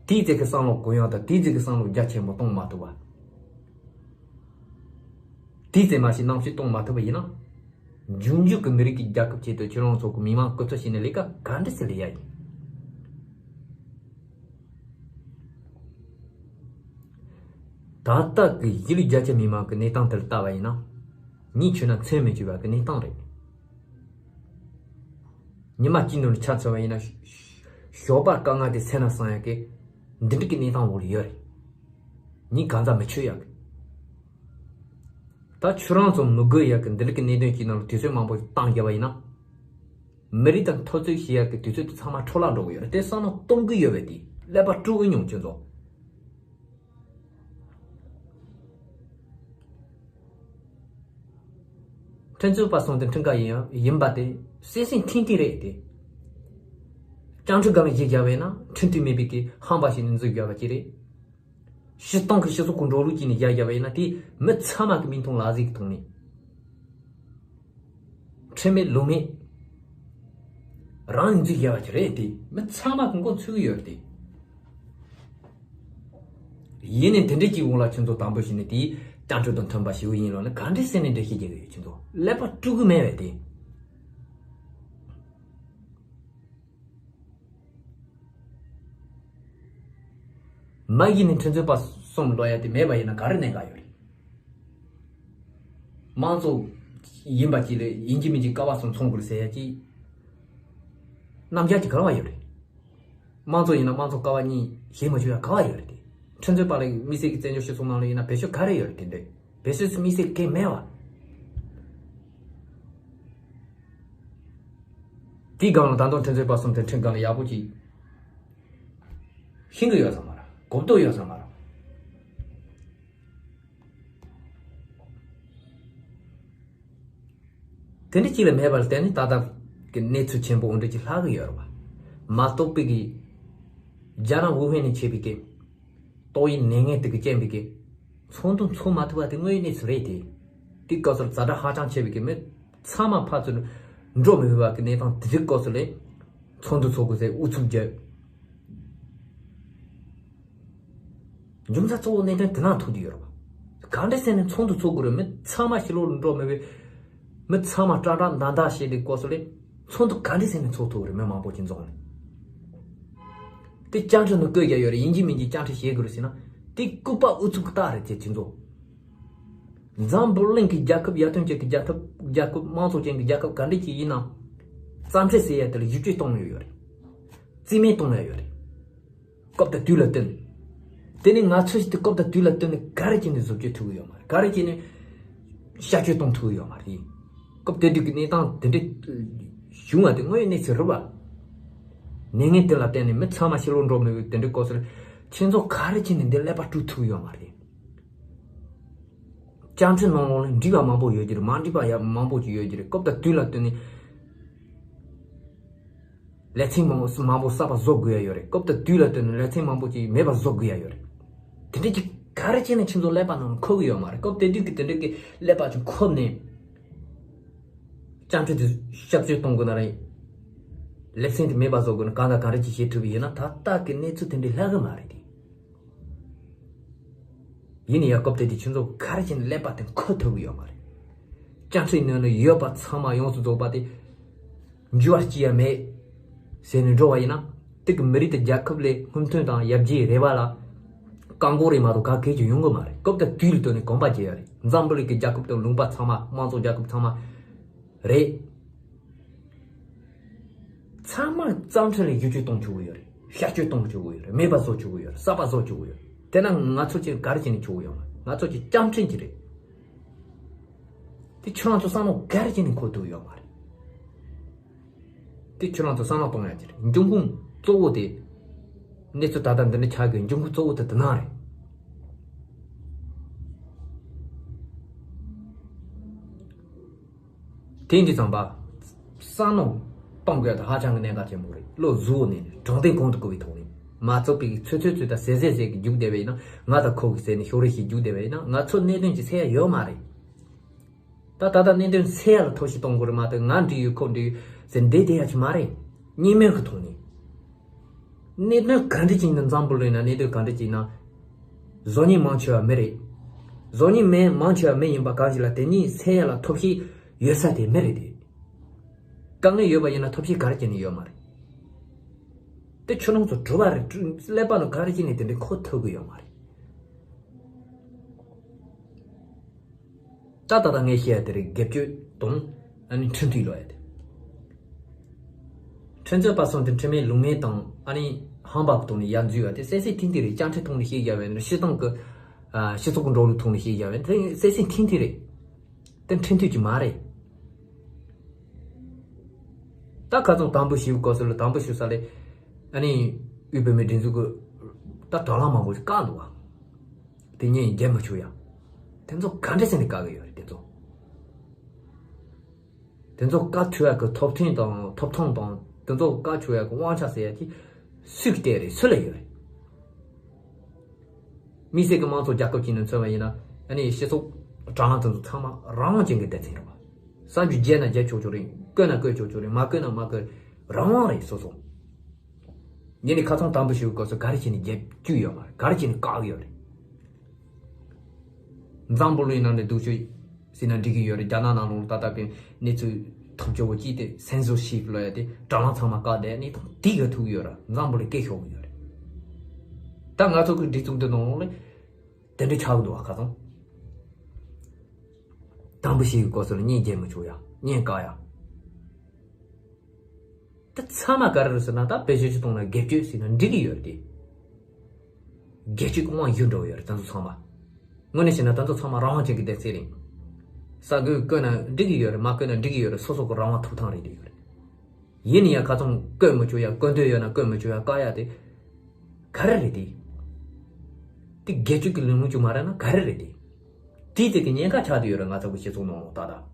དེའི་ཚེ་གི་བསམ་བློ་གུ་ཡངས་དང་དེའི་ཚེ་གི་བསམ་བློ་རྒྱ་ཆེན་པོ་གཏོང་མ་ཐུབ་པ། དེའི་ཚེ་མ་ཤི་ནམ་ཤི་གཏོང་མ་ཐུབ་པ་ཡིན་ན། འབྱུང་འགྱུར་གི་མི་རིགས་ཀྱི་རྒྱལ་ཁབ་ཆེད་དུ་ཁྱོད་རང་ཚོ་གི་མི་མང་སྐུ་ཚབ་བྱས་ནས་ལས་ཀ་ག་འདྲ་ཟེར་ལས་ཡ་ཡིན། ད་ལྟ་གི་གཞིས་ལུས་རྒྱ་ཆེ་མི་མང་གི་གནས་སྟངས་དེར་ལྟ་བ་ཡིན་ན། ཉིན་ཆུ་ན་མཚན་མི་ཆུ་བ་གི་གནས་སྟངས་རེད། ཉི་མ་གཅིག་ནང་ལ་ཆ་མཚོན་པ་ཡིན་ན། ཞོགས་པ་དཀའ་ངལ་དེ་སེམས་ན་སངས་ཡག་གི་འདི་འདྲ་གི་གནས་སྟངས་འོག་ལ་ཡོད་རེད། ཉིན་གང་ཙམ་མི་ཆོད་ཡག་གི། ད་ཁྱོད་རང་ཚོ་མི་དགོས་ཡག་གི་འདི་འདྲ་གི་གནད་དོན་གཅིག་ནང་ལ་དུས་ཚོད་མང་པོ་བཏང་བཞག་པ་ཡིན་ན། མི་རིགས་དང་འཐབ་རྩོད་བྱེད་ཡག་གི་དུས་ཚོད་དེ་ཚང་མ་འཕྲོ་བརླག་འགྲོ་གི་ཡོད་རེད། དེ་བསམ་བློ་གཏོང་གི་ཡོད་པས་དེ་ཀླད་པ་དཀྲུག་གི་མྱོང་ཁྱོད་ཚོ། ཁྲིམས་རྩོད་པ་སོང་དེ་ཁྲིམས་འགལ་ཡིན་ཡང་ཡིན་པ་དེ་སེམས་སེམས་ཐིང་ཐིང་རེད་དེ། བཅའ་ཁྲིམས་སྒང་ལ་བཞེས་བཞག་པ་ཡིན་ན་ཁྲིམས་མཐུན་མེད་པའི་གི་ཧམ་པ་ཞིག་ནས་འཛུལ་བཞག་པ་ཅིག་རེད། སྤྱིར་བཏང་གི་སྤྱི་ཚོགས་ཀྱི་འགྲོ་ལུགས་ཀྱི་ནས་བཞག་བཞག་པ་ཡིན་ན་དེ་མི་ཚང་མ་གི་མིག་མཐོང་ལག་ཟིན་གི་ཐོག་ནས། ཁྲིམས་མེད་ལུགས་མེད་རང་ཡིན་ཚུལ་བཞག་པ་ཅིག་རེད་དེ། མི་ཚང་མ་གི་མགོ་ཚོས་ཀྱི་ཡོད་རེད་དེ། ཡིན་ནའི་དེ་འདྲའི་གཅིག་འོང་ལ་ཁྱོད་ཚོ་དམ་པོ་བྱས་ནས་དེའི་བཅའ་ཁྲིམས་དང་མཐུན་པ་ཞིག་ཡིན་ལོ་ན་ག་འདྲའི་སེམས་ནས་འགྲེལ་བཤད་རྒྱག་གི་ཡོད། ཁྱོད་ཚོ་ཀླད་པ་དཀྲུག་གི་མེད་པས་དེ། མ་གཞི་ནས་ཁྲིམས་རྩོད་པ་གསུམ་ལོ་ཡ་དེ་མེད་པ་ཡིན་ན་ག་རེ་གནད་འགག་ཡོད་རེད། དམངས་གཙོ་ཡིན་པ་གཅིག་ལས་ཡིན་གཅིག་མིན་གཅིག་ཀ་བ་གསུམ་ཚོང་དགོས་ཟེར་ཡ་གཅིག་རྣམ་གཞག་གཅིག་ག་རེ་བ་ཡོད་རེད། དམངས་གཙོ་ཡིན་ན་དམངས་གཙོ་ཀ་བ་གཉིས་བྱེད་མ་ཆོག་ཡ་ག་བ་ཡོད་རེད་དེ། ཁྲིམས་རྩོད་པ་ལ་དམིགས་བསལ་གྱི་བཙན་བྱོལ་སྤྱི་ཚོགས་ནང་ལ་ཡིན་ན་བེད་སྤྱོད་ག་རེ་ཡོད་རེད་དེ་འདྲས། བེད་སྤྱོད་དམིགས་བསལ་གང་མེད་བ། དེའི་སྒང་ལ་ད་དུང་ཁྲིམས་རྩོད་པ་གསུམ་དེ་ཁྲིམས་སྒང་ལ་ཡག་པོ་ཅིག་ཤེས་གི་ཡོད་ས་མ་རེད། གོ་རྟོགས་ཡོད་ས་མ་རེད། དེ་འདྲ་ཅིག་ལ་མེད་པར་བརྟེན་ནས་ད་ལྟ་གི་གནས་ཚུལ་ཆེན་པོ་འོ་འདྲ་ཅིག་ལྷག་གི་ཡོད་རེད་བ། མ་གཏོགས་པའི་གི་ རྒྱ་ནག་ཝུ་ཧན་ནས་མཆེད་པའི་གི་ཏོག་དབྱིབས་ནད་ངན་དེ་གི་རྐྱེན་པའི་གི་ཚོགས་འདུ་འཚོགས་མ་ཐུབ་པ་དེ་དངོས་ཡོད་གནས་ཚུལ་རེད་དེ། དེའི་སྐབས་སུ་ཛ་དྲག་ཧ་ཅང་ཆེ་བའི་གི་མི་ཚང་མ་ཕར་ཚུར་འགྲོ་མི་ཕོད་པ་གི་གནས་སྟངས་དེ་འདྲའི་སྐབས་སུ་ལས་ཚོགས་འདུ་འཚོགས་དགོས་ཟེར་ཨུ་ཚུགས་རྒྱབ། འབྱུང་རྩ་གཙོ་བོ་གནད་དོན་དེ་ནང་ཐུག་བསྡད་ཡོད་རེད་པ། ག་འདྲ་ཟེར་ནས་ཚོགས་འདུ་འཚོགས་དགོས་རེད། མི་ཚང་མ་ཕྱི་ལོགས་ལ་འགྲོ་མི་བས། མི་ཚང་མ་སྐྲག་སྐྲག་མདའ་མདའ་བྱས་ཏེ་སྐབས་སུ་ལས་ཚོགས་འདུ་ག་འདྲ་ཟེར་ནས་འཚོགས་ཐུབ་རེད། མི་མང་པོ་ཅིག་འཛོམས་ནས། དེ་བཅའ་ཁྲིམས་ནང་བཀོད་རྒྱ་ཡོད་རེད། ཡིན་གཅིག་མིན་གཅིག་བཅའ་ཁྲིམས་བཞེས་དགོས་རེད་ཟེར་ན། དེ་ལྐུགས་པ་ཨུ་ཚུགས་རྟགས་རེད་དེ་ཅི་ཚོ། འཛམ་བུ་གླིང་གི་རྒྱལ་ཁབ། ཡར་ཐོན་ཅན་གྱི་རྒྱལ་ཁབ། རྒྱལ་ཁབ་དམངས་གཙོ་ཅན་གྱི་རྒྱལ་ཁབ་ག་འདྲ་ཅིག་ཡིན་ནའང་། བཅའ་ཁྲིམས་ཟེར་ཡ་དེ་ལ་བསྒྱུར་བཅོས་གཏོང་ཡ་ཡོད་རེད། རྩིས་མེད་གཏོང་ཡ་ཡོད་རེད། སྐབས་དང་དུས་ལ་བསྟུན། དེ་ནི་ང་ཚོས་དེ་སྐབས་དང་དུས་ལ་བསྟུན་ནས་ག་རེ་བྱས་ནས་བཟོ་བཅོས་ཐུབ་ཀྱི་ཡོད་མ་རེད། ག་རེ་བྱས་ནས་བསྐྱར་བཅོས་གཏོང་ཐུབ་ཀྱི་ཡོད་མ་རེད། སྐབས་དེ་དུས་ཀྱི་གནས་སྟངས་དེ་འདྲ་བྱུང་བ་དེ་དངོས་ཡོད་གནས་ཚུལ་རེད་པ། ནད་ངན་དེ་ལ་བརྟེན་ནས་མི་ཚང་མ་ཕྱི་ལོགས་འགྲོ་མི་ཕོད་དེ་འདྲའི་སྐབས་སུ་ལ། ཁྱེད་ཚོ་ག་རེ་བྱས་ནས་འདི་ཀླད་པ་དཀྲུག་ཐུབ་ཀྱི་ཡོད་མ་རེད། བཅའ་ཁྲིམས་ནང་ལོགས་ལ་འགྲིག་པ་མང་པོ་ཡོད་ཀྱི་རེད། མ་འགྲིག་པ་ཡང་མང་པོ་ཅིག་ཡོད་ཀྱི་རེད། སྐབས་དང་དུས་ལ་བསྟུན་ནས་ལེ་ཚན་མང་པོ་མང་པོ་གསར་པ་བཟོ་དགོས་ཡ་ཡོད་རེད། སྐབས་དང་དུས་ལ་བསྟུན་ནས་ལེ་ཚན་མང་པོ་ཅིག་མེད་པ་བཟོ་དགོས་ཡ་ཡོད་རེད། དེ་འདྲ་ཅིག་ག་རེ་བྱས་ནས་ཁྱེད་ཚོ་ཀླད་པ་ནང་ལ་འཁོར་གྱི་ཡོད་མ་རེད། སྐབས་དེ་དུས་ཀྱི་དེ་འདྲ་གི་ཀླད་པ་ཅིག་འཁོར་ནས་བཅའ་ཁྲིམས་དེ་བསྐྱར་བཅོས་གཏོང་དགོས་ན་རེད། ལེ་ཚན་དེ་མེད་པ་བཟོ་དགོས་ན་གང་དང་གང་འདྲ་ཅིག་བྱེད་ཐུབ་པ་ཡིན་ན། ད་ལྟ་གི་གནས་ཚུལ་དེ་འདྲ་ལྷག་གི་མ་རེད་དེ། ཡིན་ན་ཡང་སྐབས་དེ་དུས་ཁྱེད་ཚོ་ག་རེ་བྱས་ནས་ཀླད་པ་དེ་འཁོར་ཐུབ་ཀྱི་ཡོད་མ་རེད། བཅའ་ཁྲིམས་ནང་ལ་ཡོད་པ་ཚང་མ་ཡོངས་སུ་རྫོགས་པ་དེ་འགྱུར་བ་ཅི་ཡང་མེད་ཟེར་ནས་འགྲོ་བ་ཡིན་ན། དེ་གི་མི་རིགས་དང་རྒྱལ་ཁབ་ལ་སྔོན་ཐོན་དང་ཡར་རྒྱས་རེ་བ་ལ་བཀག་འགོག་རེ་མ་གཏོགས་ག་གེ་ཅིག་ཡོང་གི་མ་རེད། སྐབས་དང་དུས་ལ་བསྟུན་ནས་གོམ་པ་རྒྱག་ཡ་རེད། འཛམ་བུ་གླིང་གི་རྒྱལ་ཁབ་དང་ལུང་པ་ཚང་མ། དམངས་གཙོ་རྒྱལ་ཁབ་ཚང་མ་རེད། ཚང་མ་བཅའ་ཁྲིམས་ལ་བསྒྱུར་བཅོས་གཏོང་ཆོག་གི་ཡོད་རེད། བསྐྱར་བཅོས་གཏོང་ཆོག་གི་ཡོད་རེད། མེད་པ་བཟོ་ཆོག་གི་ཡོད་རེད། གསར་པ་བཟོ་ཆོག་གི་ཡོད་རེད། དེ་ན་ང་ཚོ་ཅིག་ག་རེ་བྱས་ནས་ཆོག་གི་ཡོད་མ་རེད། ང་ཚོ་ཅིག་བཅའ་ཁྲིམས་ཅིག་རེད། དེ་ཁྱོད་རང་ཚོ་བསམ་བློ་ག་རེ་བྱས་ནས་འཁོར་ཐུབ་ཡོད་མ་རེད། དེ་ཁྱོད་རང་ཚོ་བསམ་བློ་གཏོང་ཡ་ཅིག་རེད། འབྱུང་ཁུངས་གཙོ་བོ་དེ། གནས་ཚུལ་ད་ལྟ་འདི་འདྲ་ཆགས་དགོས་འབྱུང་ཁུངས་གཙོ་བོ་དེ་དེ་ནང་རེད། དེ་འདི་ཚང་པ། བསམ་བློ་གཏོང་དགོས་དེ་ཧ་ཅང་གི་གནད་འགག་ཆེན་པོ་རེད། བློ་གཟུ་བོ་ནས་དྲང་བདེན་གོང་དུ་བཀུར་བའི་ཐོག་ནས། མ་རྩོད་པའི་ཚོད་ཚོད་ཚོད་དང་ཟེར་ཟེར་ཟེར་གི་རྒྱུགས་བསྡད་པ་ཡིན་ན། ང་དང་ཁོ་གི་ཟེར་ནས་ཤོག་རེ་ཞིག་རྒྱུགས་བསྡད་པ་ཡིན་ན། ང་ཚོ་གནད་དོན་ཅིག་སེལ་ཡ་ཡོད་མ་རེད། ད་ད་ལྟ་གནད་དོན་སེལ་ཡ་ལ་ཐབས་ཤེས་གཏོང་དགོས་རེད་མ་གཏོགས། ང་འགྲིག་ཡོད་ཁོ་འགྲིག་ཡོད་ཟེར་བསྡད་བསྡད་ཡ་ཅིག་མ་རེད། གཉིས་སྨན་གི་ཐོག་ནས། གནད་དོན་ག་འདྲ་ཅིག་ཡིན་ན། འཛམ་བུ་གླིང་ན་གནད་དོན་ག་འདྲ་ཅིག་ཡིན་ན། བཟོ་མཁན་མང་ཆེ་བ་མི་རེད། བཟོ་མཁན་མི་མང་ཆེ་བ་མི་ཡིན་པ་གང་ཞིག་ལ་དེ་གཉིས་སེལ་ཡ་ལ་ཐབས་ཤེས་ཡོད་ས་དེ་མི་རེད་དེ། དཀའ་ངལ་ཡོད་པ་ཡིན་ན་ཐབས་ཤེས་ག་རེ་བྱས་ནས་ཡོད་མ་རེད། དེ་ཁྱོད་རང་ཚོ་གྲུབ་པ་རེད། ཀླད་པ་ནང་ག་རེ་བྱས་ནས་དེ་འདྲ་འཁོར་ཐུབ་གི་ཡོད་མ་རེད། ད་ད་ལྟ་ངས་བཤད་ཡ་དེ་རེད། སྒེར་གཅོད་དང་ཨ་ནི་ཁྲིམས་མཐུན་ལབ་ཡ་དེ། ཁྲིམས་རྩོད་པ་གསུམ་དེ་ཁྲིམས་མེད་ལུགས་མེད་དང་ཨ་ནི་ཧམ་པ་གི་ཐོག་ནས་ཡར་འཛུལ་བ་དེ་གསལ་གསལ་ཐིང་ཐིང་རེད། བཅའ་ཁྲིམས་ཐོག་ནས་བཤད་རྒྱུ་ཡིན་ན། སྤྱི་བཏང་གི་ཨ་སྤྱི་ཚོགས་ཀྱི་འགྲོ་ལུགས་ཐོག་ནས་བཤད་རྒྱུ་ཡིན་ན། དེ་གསལ་གསལ་ཐིང་ཐིང་རེད། དེ་ཁྲིམས་མཐུན་གྱི་མ་རེད། ད་ཁ་སང་དམ་འབུལ་ཞུ་སྐབས་སུ་ལ། དམ་འབུལ་ཞུ་ས་ལ་ཨ་ནི་དབུས་བོད་མིའི་སྒྲིག་འཛུགས་ཀྱི་ད་དྲ་ལམ་མང་པོ་ཞིག་བཀག་འདུག་བ། དེ་ངས་བརྗེད་མི་ཆོག་ཡ། དེ་ཚོ་ག་འདྲ་ཟེར་ནས་བཀག་གི་ཡོད་རེད། དེ་ཚོ། དེ་ཚོ་བཀག་ཆོག་ཡ་གི་ཐོབ་ཐང་དང་། ཐོབ་ཐང་དང་། དེ་ཚོ་བཀག་ཆོག་ཡ་གི་དབང་ཆ་ཟེར་ཡ་དེ་སུས་སྤྲད་རེད། སུ་ལ་ཡོད་རེད། དམིགས་བསལ་གྱི་དམངས་གཙོ་རྒྱལ་ཁབ་ཅིག་ནང་མཚོན་པ་ཡིན་ན། ཨ་ནི་སྤྱི་ཚོགས་དྲ་ལམ་དེ་ཚོ་ཚང་མ་རང་དབང་ཅན་གྱི་སྡེ་ཚན་རེད་བ། བསམ་རྒྱུ་བརྗེད་ན་བརྗེད་ཆོག་ཆོག་རེད། བཀོད་ན་བཀོད་ཆོག་ཆོག་རེད། མ་བཀོད་ན་མ་བཀོད། རང་དབང་རེད་སོ་སོ། ངས་ནི་ཁ་སང་དམ་འབུལ་ཞུ་སྐབས་སུ་ག་རེ་བྱས་ནས་བརྒྱབ་བཅུག་ཡོད་མ་རེད། ག་རེ་བྱས་ནས་བཀག་ཡོད་རེད། འཛམ་བུ་གླིང་ནང་ནས་སྡུག་ཤོས་ཟེར་ན་འགྲིག་གི་ཡོད་རེད། རྒྱ་ནག་ནང་ལོགས་ལ་ད་ལྟ་གི་གནས་ཚུལ་ཐབས་སྐྱོ་བོ་གཅིག་དེ་སེན་སོར་ཤིབ་ལབ་ཡ་དེ། དྲ་ལམ་ཚང་མ་བཀག་བསྡད་ནས་དང་དེ་ག་ཐུག་ཡོད་ར། འཛམ་བུ་གླིང་སྐད་ཤོར་གི་ཡོད་རེད། ད་ང་ཚོ་གི་སྒྲིག་འཛུགས་འདི་ནང་ལོགས་ལ་དེ་འདྲ་ཆགས་གི་འདུག་བ། ཁ་སང་དམ་འབུལ་ཞུ་གི་སྐབས་སུ་ལ་བརྙན་རྒྱག་མི་ཆོག་ཡ། བརྙན་བཀག་ཡ། ད་ཚང་མ་ག་རེ་རེད་ཟེར་ན། ད་བེད་སྤྱོད་ཅིག་གཏོང་ན་སྒེར་གཅོད་ཟེར་ན་འགྲིག་གི་ཡོད་རེད་དེ། སྒེར་གཅོད་ཀྱི་དབང་ཡོད་འགྲོ་ཡོད་རེད། ད་ཚོ་ཚང་མ། དངོས་གནས་བྱས་ན་ད་ཚོ་ཚང་མ་རང་དབང་ཅན་གྱི་སྡེ་ཚན་རེད། ས་གོས་བཀོད་ན་འགྲིག་གི་ཡོད་རེད། མ་བཀོད་ན་འགྲིག་གི་ཡོད་རེད། སོ་སོ་གི་རང་དབང་ཐོབ་ཐང་རེད་དེ་ཡོད་རེད། ཡིན་ན་ཡང་ཁ་སང་བཀོད་མི་ཆོག་ཡ། བཀོད་འདོད་ཡོད་ན་བཀོད་མི་ཆོག་ཡ། བཀག་ཡ་དེ་ག་རེ་རེད་དེ། དེ་སྒེར་གཅོད་ཀྱི་ལས་ལུགས་ཅིག་མ་རེད་ན་ག་རེ་རེད་དེ། དེའི་ཐད་ཀྱི་ཉེན་ཁ་ཆགས་བསྡད་ཡོད་རེད། ང་ཚོ་གི་སྤྱི་ཚོགས་ནང་ལོགས་ད་ལྟ།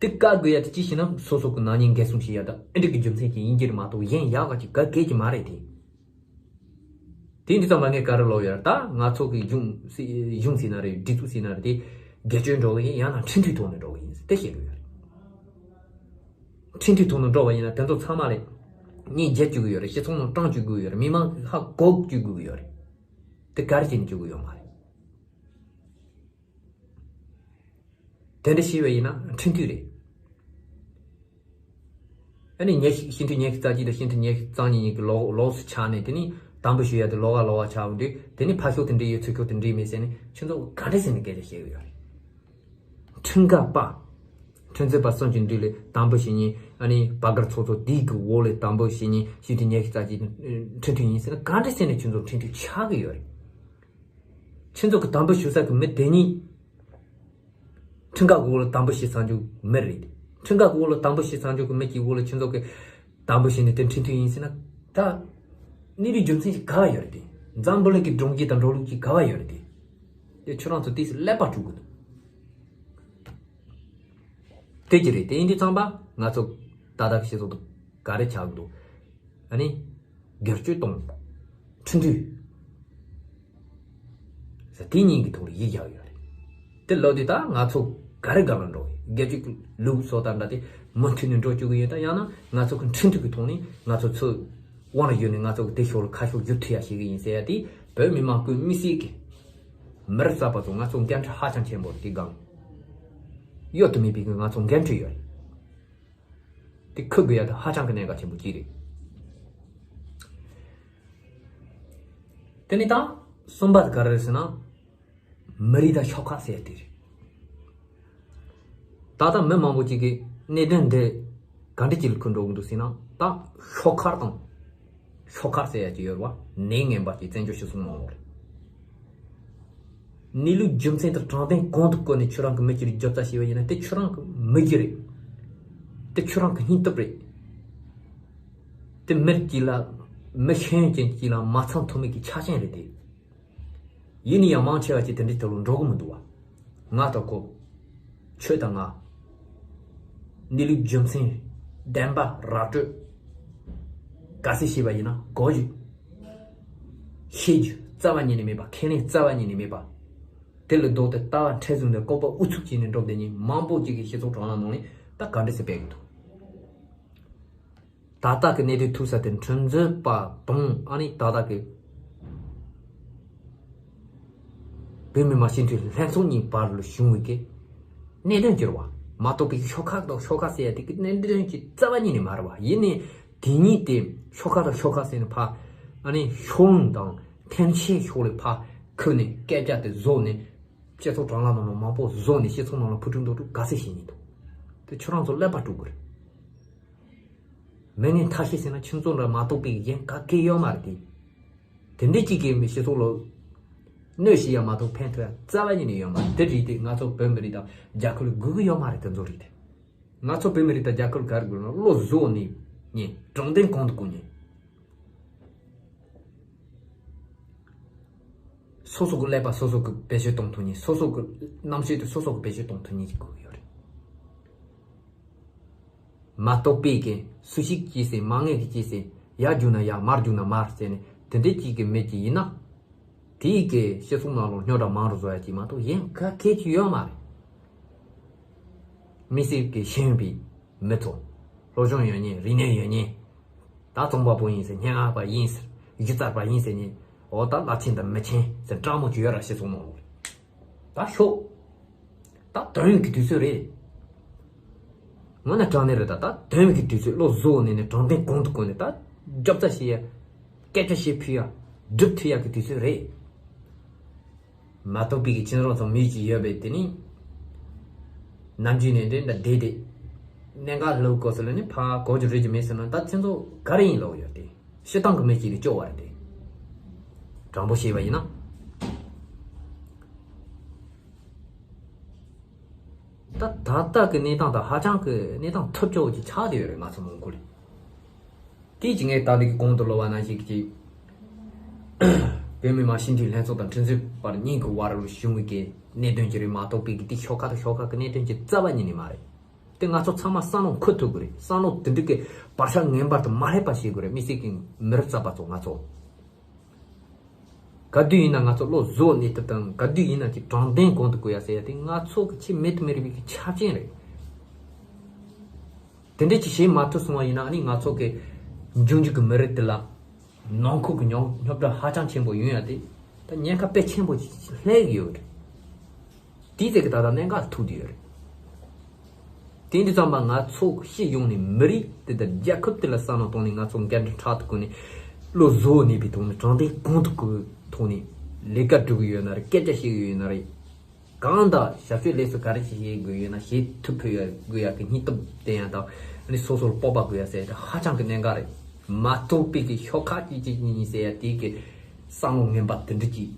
དེ་བཀག་དགོས་ཡ་དེ་ཅི་ཞེ་ན། སོ་སོ་གི་ནག་ཉེས་འགེལ་སྲུང་བྱེད་ཡ་དང་ཨེ་འདྲ་གི་རྒྱུ་མཚན་ཅིག་ཡིན་གྱི་རེད་མ་གཏོགས། གཞན་ཡག་ག་ཅིག་ག་གེ་ཅིག་མ་རེད་དེ། དེ་འདི་ཙམ་པ་ངས་ག་རེ་ལབ་ཡོད་རེད། ད་ང་ཚོ་གི་གཞུང་སྲིད་གཞུང་ཟེར་ན་རེད། སྒྲིག་འཛུགས་ཟེར་ན་རེད། དེ་སྒེར་གཅོད་འགྲོ་གི་ཡིན། ཡང་ན་ཁྲིམས་མཐུན་ཐོག་ནས་འགྲོ་གི་ཡིན་ཟེར་དེ་བཤད་གི་ཡོད་རེད། ཁྲིམས་མཐུན་ཐོག་ནས་འགྲོ་བ་ཡིན་ན་དེ་ཚོ་ཚང་མ་ལ་གཉེན་རྒྱལ་བཅུག་གི་ཡོད་རེད། སྤྱི་ཚོགས་ནང་བཀྲམ་བཅུག་གི་ཡོད་རེད། མི་མང་གིས་ཧ་གོ་བཅུག་གི་ཡོད་རེད། དེ་ག་རེ་བྱས་ནས་བཅུག་གི་ཡོད་མ་རེད། དེ་འདྲ་བྱས་པ་ཡིན་ན་ཁྲིམས་མཐུན་རེད། ཨ་ནི་ཉེར་བཞི། སྤྱི་འཐུས་ཉི་ཤུ་རྩ་གཅིག་དང་སྤྱི་འཐུས་ཉི་ཤུ་རྩ་གཉིས་གཉིས་ཀྱི་ལོགས་ལོགས་སུ་ཆགས་ནས། དེ་ནི་དམ་འབུལ་ཞུ་ཡ་དེ་ལོགས་ཀ་ལོགས་ཀ་ཆགས་འོང་དུས། དེ་ནི་ཕར་ཕྱོགས་དེ་འགྲིག་ཡོད། ཚུར་ཕྱོགས་དེ་འགྲིག་མེད་ཟེར་ནས་ཁྱོད་ཚོ་ག་འདྲ་ཟེར་ནས་སྐད་ཆ་བཤད་གི་ཡོད་རེད། ཁྲིམས་འགལ་པ། ཁྲིམས་རྩོད་པ་གསུམ་གྱི་མདུན་ལ་དམ་འབུལ་ཞུ་མཁན། ཨ་ནི་བར་བརྒལ་ཚོགས་གཙོ་དེ་གི་འོག་ལ་དམ་འབུལ་ཞུ་མཁན་སྤྱི་འཐུས་ཉི་ཤུ་རྩ་གཅིག་ཁྲིམས་མཐུན་ཡིན་ཟེར་ན། ག་འདྲ་ཟེར་ནས་ཁྱོད་ཚོ་ཁྲིམས་མཐུན་ཆགས་གི་ཡོད་རེད། ཁྱོད་ཚོ་གི་དམ་འབུལ་ཞུ་ས་གི་མི་དེ་གཉིས། ཁྲིམས་འགལ་གི་འོག་ལ་དམ་འབུལ་ཞུས་ཚར་རྒྱུ་མི་རེད། ཁྲིམས་འགལ་གི་འོག་ལ་དམ་འབུལ་ཞུས་ཚར་རྒྱུ་གི་མི་གི་འོག་ལ་ཁྱོད་ཚོ་གི་དམ་འབུལ་ཞུས་ནས་དེ་ཁྲིམས་མཐུན་ཡིན་ཟེར་ན། ད་གནས་ལུགས་རྒྱུ་མཚན་ཞིག་ག་བ་ཡོད་རེད་དེ། འཛམ་བུ་གླིང་གི་སྒྲོམ་གཞི་དང་འགྲོ་ལུགས་ཀྱི་ག་བ་ཡོད་རེད་དེ། དེ་ཁྱོད་རང་ཚོ་དུས་སུ་ཀླད་པ་དཀྲུག་གི་འདུག་དེ་ཅི་རེད། དེ་ཡིན་དུས་ཙམ་པ་ང་ཚོ་ད་ལྟ་གི་སྤྱི་ཚོགས་དང་ག་རེ་ཆགས་འདུག་ཨ་ནི་སྒེར་གཅོད་དང་ཁྲིམས་མཐུན་ཟེར་དེ་གཉིས་ཀྱི་ཐོག་ལ་ཡིད་བཞག་ཡོད་རེད། དེ་ལབ་དུས་ད་ང་ཚོ་ག་རེ་སྒང་ལ་འགྲོ་གི། སྒེར་གཅོད་ཀྱི་ལུགས་སྲོལ་དང་འདྲ་དེ་མུ་མཐུད་ནས་འགྲོ་བཅུག་གི་ཡོད། ད་ཡང་ན་ང་ཚོ་གི་ཁྲིམས་མཐུན་གྱི་ཐོག་ནས་ང་ཚོ་ཚུར་དབང་ལ་བསྒྱུར་ནས་ང་ཚོ་གི་དེ་ཕྱོགས་ལ་ཁ་ཕྱོགས་བསྒྱུར་ཐུབ་ཡ་ཞིག་ཡིན་ཟེར་ཡ་དེ་བོད་མི་མང་ཀུན་དམིགས་བསལ་གྱི་མི་རབས་གསར་པ་ཚོ་ང་ཚོ་འགན་འཁྲི་ཧ་ཅང་ཆེན་པོ་རེད། དེ་སྒང་གཡོལ་དུ་མེད་པའི་ང་ཚོ་འགན་འཁྲི་ཡོད་རེད། དེ་འཁུར་དགོས་ཡ་དེ་ཧ་ཅང་གི་གནད་འགག་ཆེན་པོ་གཅིག་རེད། དེ་ནས་ད་གསུམ་པ་དེ་ག་རེ་རེད་ཟེར་ན། མི་རིགས་དང་ཤོག་ཁག་ཟེར་ཡ་དེ་རེད། ད་ལྟ་མི་མང་པོ་ཅིག་གིས་གནད་དོན་འདི་ག་འདྲ་ཅིག་ལ་འཁུར་འགྲོ་གི་འདུག་ཟེར་ན། ད་ཤོག་ཁག་དང་ཤོག་ཁག་ཟེར་ཡ་ཅིག་ཡོད་རེད་བ། ནད་ངན་པ་ཅིག་བཙན་བྱོལ་སྤྱི་ཚོགས་ནང་ལོགས་རེད། གནས་ལུགས་རྒྱུ་མཚན་དང་དྲང་བདེན་གོང་དུ་བཀུར་ནས་ཁྱོད་རང་གི་མི་གཅིག་ལ་རྒྱབ་རྩ་བྱས་པ་ཡིན་ན། དེ་ཁྱོད་རང་གི་མི་རྒྱུ་རེད། དེ་ཁྱོད་རང་གི་སྙིང་སྟོབས་རེད། དེ་མི་གཅིག་ལ། མི་ཤེས་ཡོན་ཅན་གཅིག་ལ་མ་ཚང་ཐུབ་མིན་གྱི་ཆ་རྐྱེན་རེད་དེ། ཡིན་ན་ཡང་མང་ཆེ་བ་ཅིག་དེ་འདྲའི་ཐོག་ལ་འགྲོ་གི་མི་འདུག་བ། ང་དང་ཁོ། ཁྱོད་དང་ང་། གནས་ལུགས་རྒྱུ་མཚན། བདེན་པ་ར་སྤྲོད། ག་ཚོད་བཤད་པ་ཡིན་ན་གོ་རྒྱུ། ཤེས་རྒྱུ་རྩ་བ་ཉིད་ནས་མེད་པ། ཁས་ལེན་རྩ་བ་ཉིད་ནས་མེད་པ། དེ་ལ་ལྡོག་སྟེ་ལྟ་བ་མཁྲེགས་བཟུང་ནས་ལྐོག་པ་ཨུ་ཚུགས་བྱས་ནས་འགྲོ་བསྡད་མཁན་མང་པོ་ཅིག་གིས་སྤྱི་ཚོགས་དྲ་ལམ་ནང་ནས་ད་ག་འདྲ་སེ་སྤེལ་གི་འདུག་ད་ལྟ་གི་གནད་དོན་ཐུག་ས་དེ་ཁྲིམས་རྩོད་པ་དང་། ཨ་ནི་ད་ལྟ་གི་བོད་མི་མང་སྤྱི་འཐུས་ལྷན་ཚོགས་གཉིས་བར་ལ་བྱུང་བའི་གི་གནད་དོན་གྱི་རེད་བ། མ་གཏོགས་པའི་ཤོག་ཁག་དང་ཤོག་ཁག་ཟེར་ཡ་དེ་གི་གནད་དོན་གྱི་རྩ་བ་ཉིད་ནས་མ་རེད་བ། ཡིན་ནའི་དེ་གཉིས་དེ་ཤོག་ཁག་དང་ཤོག་ཁག་ཟེར་ནས་ཕར། ཨ་ནི་ཕྱོགས་ལྷུང་དང་འཐེན་འཁྱེར་ཕྱོགས་ལ་ཕར་ཁུར་ནས་སྐད་ཆ་དེ་བཟོས་ནས། སྤྱི་ཚོགས་དྲ་ལམ་ནང་ལ་མང་པོ་བཟོས་ནས་སྤྱི་ཚོགས་ནང་ལ་ཕུ་དཀྲུག་འདུ་དཀྲུག་ག་ཚོད་བྱེད་སྙིང་འདུག་དེ་ཁྱོད་རང་ཚོ་ཀླད་པ་དཀྲུག་གི་རེད། མི་ངན་ཐབས་ཤེས་ཟེར་ན་ཁྱོད་ཚོ་འདྲ་མ་གཏོགས་པའི་གཞན་ག་གེ་ཡོད་མ་རེད་དེ། དེ་འདྲའི་གཅིག་གིས་མི་སྤྱི་ཚོགས་ལ་གནོད་བྱེད་ཡ་མ་གཏོགས་ཕན་ཐོགས་ཡ་རྩ་བ་ཉིད་ནས་ཡོད་མ་རེད། དེ་རེད་དེ་ང་ཚོ་བོད་མི་རིགས་དང་རྒྱ་ཁོལ་དགོས་ཀྱི་ཡོད་མ་རེད། དེ་ཚོ་རེད་དེ། ང་ཚོ་བོད་མི་རིགས་དང་རྒྱ་ཁོལ་ག་རེ་དགོས་ན། བློ་བཟོ་ནས་ཉན། དྲང་བདེན་གོང་དུ་བཀུར་ཉན། སོ་སོ་གི་ཀླད་པ་སོ་སོ་གི་བེད་སྤྱོད་གཏོང་ཐུབ་ཉན། སོ་སོ་གི་རྣམ་དཔྱོད་དེ་སོ་སོ་གི་བེད་སྤྱོད་གཏོང་ཐུབ་ཉན་ཞིག་དགོས་ཀྱི་ཡོད་རེད། མ་གཏོགས་པའི་གི་སུ་ཞིག་གིས་ཟེར། མ་ངས་གི་ཅི་ཟེར། ཡར་རྒྱུག་ན་ཡར། མར་རྒྱུག་ན་མར་ཟེར་ནས་དེ་འདྲའི་གཅིག་གི་མི་གཅིག་ཡིན་ན། དེའི་གི་སྤྱི་ཚོགས་ནང་ལ་རྙོག་དྲ་མང་རུ་བཟོ་ཡ་གཅིག་མ་གཏོགས་གཞན་ག་གེ་ཅིག་ཡོད་མ་རེད། མི་སེར་གི་ཤེས་ཡོན་པའི་མི་ཚོ། སློབ་སྦྱོང་ཡོད་ཉན། རིག་གནས་ཡོད་ཉན། ད་རྩོམ་པ་པོ་ཡིན་ཟེར། སྙན་ངག་པ་ཡིན་ཟེར། གཞི་རྩ་པ་ཡིན་ཟེར་ནས། འོ་ད་བླ་ཆེན་དང་མི་ཆེན་ཟེར་དྲང་མོ་ཅིག་ཡོད་ར། སྤྱི་ཚོགས་ནང་ལ་ད་ཤོག་ད་དོན་གྱི་དུས་ཚོད་རེད། ངོ་ནས་དྲང་གནས་རེད། ད་ད་དོན་གྱི་དུས་ཚོད། བློ་བཟོ་ནས་ནས་དྲང་བདེན་གོང་དུ་བཀུར་ནས་ད་རྒྱབ་རྩ་བྱེད་ཡ། སྐད་ཆ་བཤད་ཕུད་ཡ། སྒྲུབ་ཐུབ་ཡ་གི་དུས་ཚོད་རེད། མ་གཏོགས་པའི་གི་ཁྱེད་རང་ཚོ་མི་གཅིག་ཡོད་པས་དེ་ནི། ནམ་རྒྱུན་ནས་འདི་འདྲ་བསྡད་དེ། གནད་འགག་ལབ་དགོས་ཟེར་ལ་ནི་ཕར་གོ་རྒྱུ་རེད་ཀྱི་མེད་ཟེར་ན། ད་ཁྱེད་ཚོ་ག་རེ་ཡིན་ལབ་ཡོད་དེ། སྤྱིར་བཏང་གི་མི་གཅིག་ལ་སྐྱོ་བ་རེད་དེ། དྲང་པོ་བཤད་པ་ཡིན་ན། ད་ད་ལྟ་གི་གནས་སྟངས་དང་ཧ་ཅང་གི་གནས་སྟངས་ཐབས་སྐྱོ་བོ་ཅིག་ཆགས་བསྡད་ཡོད་རེད། ང་ཚོ་མོན་གྷོ་ལ། དེ་ཅི་ངས་ད་ལྟ་གི་གོང་དུ་ལབ་པ་ནང་བཞིན་གྱི། བོད་མི་མང་སྤྱི་འཐུས་ལྷན་ཚོགས་དང་ཁྲིམས་རྩོད་པ་གཉིས་ཀྱི་བར་ལ་བྱུང་བའི་གི་གནད་དོན་ཅིག་རེད་མ་གཏོགས་པའི་གི་དེ་ཤོག་ཁག་དང་ཤོག་ཁག་གི་གནད་དོན་ཅིག་རྩ་བ་ཉིད་ནས་མ་རེད། དེ་ང་ཚོ་ཚང་མ་བསམ་བློ་འཁོར་ཐུབ་དགོས་རེད། བསམ་བློ་དེ་འདྲ་གི་བར་ཆད་ངན་པ་དེ་མ་སླེབས་པ་བྱེད་དགོས་རེད། མི་སེར་གྱི་མི་རབས་གསར་པ་ཚོ་ང་ཚོ། ག་དུས་ཡིན་ན་ང་ཚོ་བློ་བཟོ་གནས་ཐབས་དང་ག་དུས་ཡིན་ན་ཅིག་དྲང་བདེན་གོང་དུ་བཀུར་ཡ་ཟེར་ཡ་དེ་ང་ཚོ་གི་ཆེས་མེད་དུ་མི་རུང་བའི་གི་ཆ་རྐྱེན་རེད། དེ་འདྲ་ཅིག་བྱེད་མ་ཐུབ་སོང་བ་ཡིན་ན་ཨ་ནི་ང་ཚོ་གི་འབྱུང་འགྱུར་གི་མི་རིགས་དེ་ལ་ནང་ཁུལ་གི་རྙོག་རྙོག་དྲ་ཧ་ཅང་ཆེན་པོ་ཡོང་ཡ་དེ་ད་ཉེན་ཁ་དཔེ་ཆེན་པོ་ཅིག་སླེབས་ཡོད་རེད། དེའི་ཚད་ཀྱི་ད་ལྟ་གནད་འགག་ལ་ཐུག་བསྡད་ཡོད་རེད། དེ་འདི་ཙམ་པ་ང་ཚོ་སྤྱི་ཡོངས་ནས་མི་རིགས་དེ་དང་རྒྱལ་ཁབ་དེ་ལ་བསམ་བློ་བཏང་ནས་ང་ཚོ་འགན་འཁྲི་ཕྲག་ཏུ་བཀོལ་ནས་བློ་བཟོ་བོ་གནས་པའི་ཐོག་ནས་དྲང་བདེན་གོང་དུ་བཀུར་ཐོག་ནས་ལས་ཀ་སྒྲུབ་ཀྱི་ཡོད་ན་རེད། སྐད་ཆ་བཤད་ཀྱི་ཡོད་ན་རེད། གང་དང་ཞབས་ཞུའི་ལས་སུ་ག་རེ་ཞིག་བྱེད་དགོས་ཡོད་ན་བྱེད་ཐུབ་ཕོད་ཡ་དགོས་ཡ་གི་སྙིང་སྟོབས་ལྡན་ཡ་དང་ཨ་ནི་སོ་སོར་སྤོབས་པ་དགོས་ཡ་ཟེར་ཡ་དེ་ཧ་ཅང་གི་གནད་འགག་རེད། མ་གཏོགས་པའི་གི་ཤོག་ཁག་གཅིག་གཅིག་གཉིས་གཉིས་ཟེར་ཡ་དེའི་གི་བསམ་བློ་ངན་པ་དེ་འདྲ་ཅིག་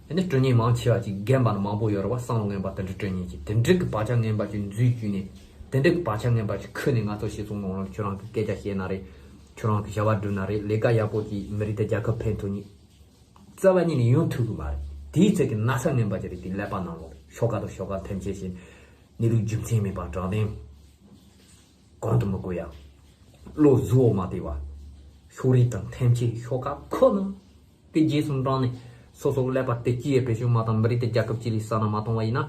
ཨ་ནི་སྤྲོད་མཁན་མང་ཆེ་བ་ཅིག་རྒན་པ་ནི་མང་པོ་ཡོད་རེད་བ། བསམ་བློ་ངན་པ་དེ་འདྲ་སྤྲོད་མཁན་ཅིག་དེ་འདྲ་གི་བག་ཆགས་ངན་པ་ཅིག་འཛུལ་བཅུག་ནས་དེ་འདྲ་གི་བག་ཆགས་ངན་པ་ཅིག་ཁུར་ནས་ང་ཚོ་སྤྱི་ཚོགས་ནང་ལ་ཁྱོད་རང་གི་སྐད་ཆ་བཤད་ན་རེད། ཁྱོད་རང་གི་བྱ་བ་སྒྲུབ་ན་རེད། ལས་ཀ་ཡག་པོ་ཅིག་མི་རིགས་དང་རྒྱལ་ཁབ་ཕན་ཐོགས་མཁན་རྩ་བ་ཉིད་ནས་ཡོང་ཐུབ་གི་མ་རེད། དེའི་ཚད་ཀྱི་ན་ཚ་ངན་པ་ཅིག་རེད། དེ་ཀླད་པ་ནང་ལོགས་ཤོག་ཁག་དང་ཤོག་ཁག་འཐེན་འཁྱེར་བྱས་གནས་ལུགས་རྒྱུ་མཚན་མེད་པ་དྲང་བདེན་གོང་དུ་མི་བཀུར་ཡ། བློ་གཟུ་བོ་མ་བདེ་བ། ཕྱོགས་རིས་དང་འཐེན་འཁྱེར་ཤོག་ཁག་ཁོ་ན། དེ་རྗེས་སུ་འབྲངས་ནས་སོ་སོ་ཀླད་པ་དེ་སྐྱིད་ཡས་བེད་སྤྱོད་མ་བཏང་། མི་རིགས་དེ་རྒྱལ་ཁབ་སྤྱི་ལ་བསམ་བློ་མ་གཏོང་བ་ཡིན་ན།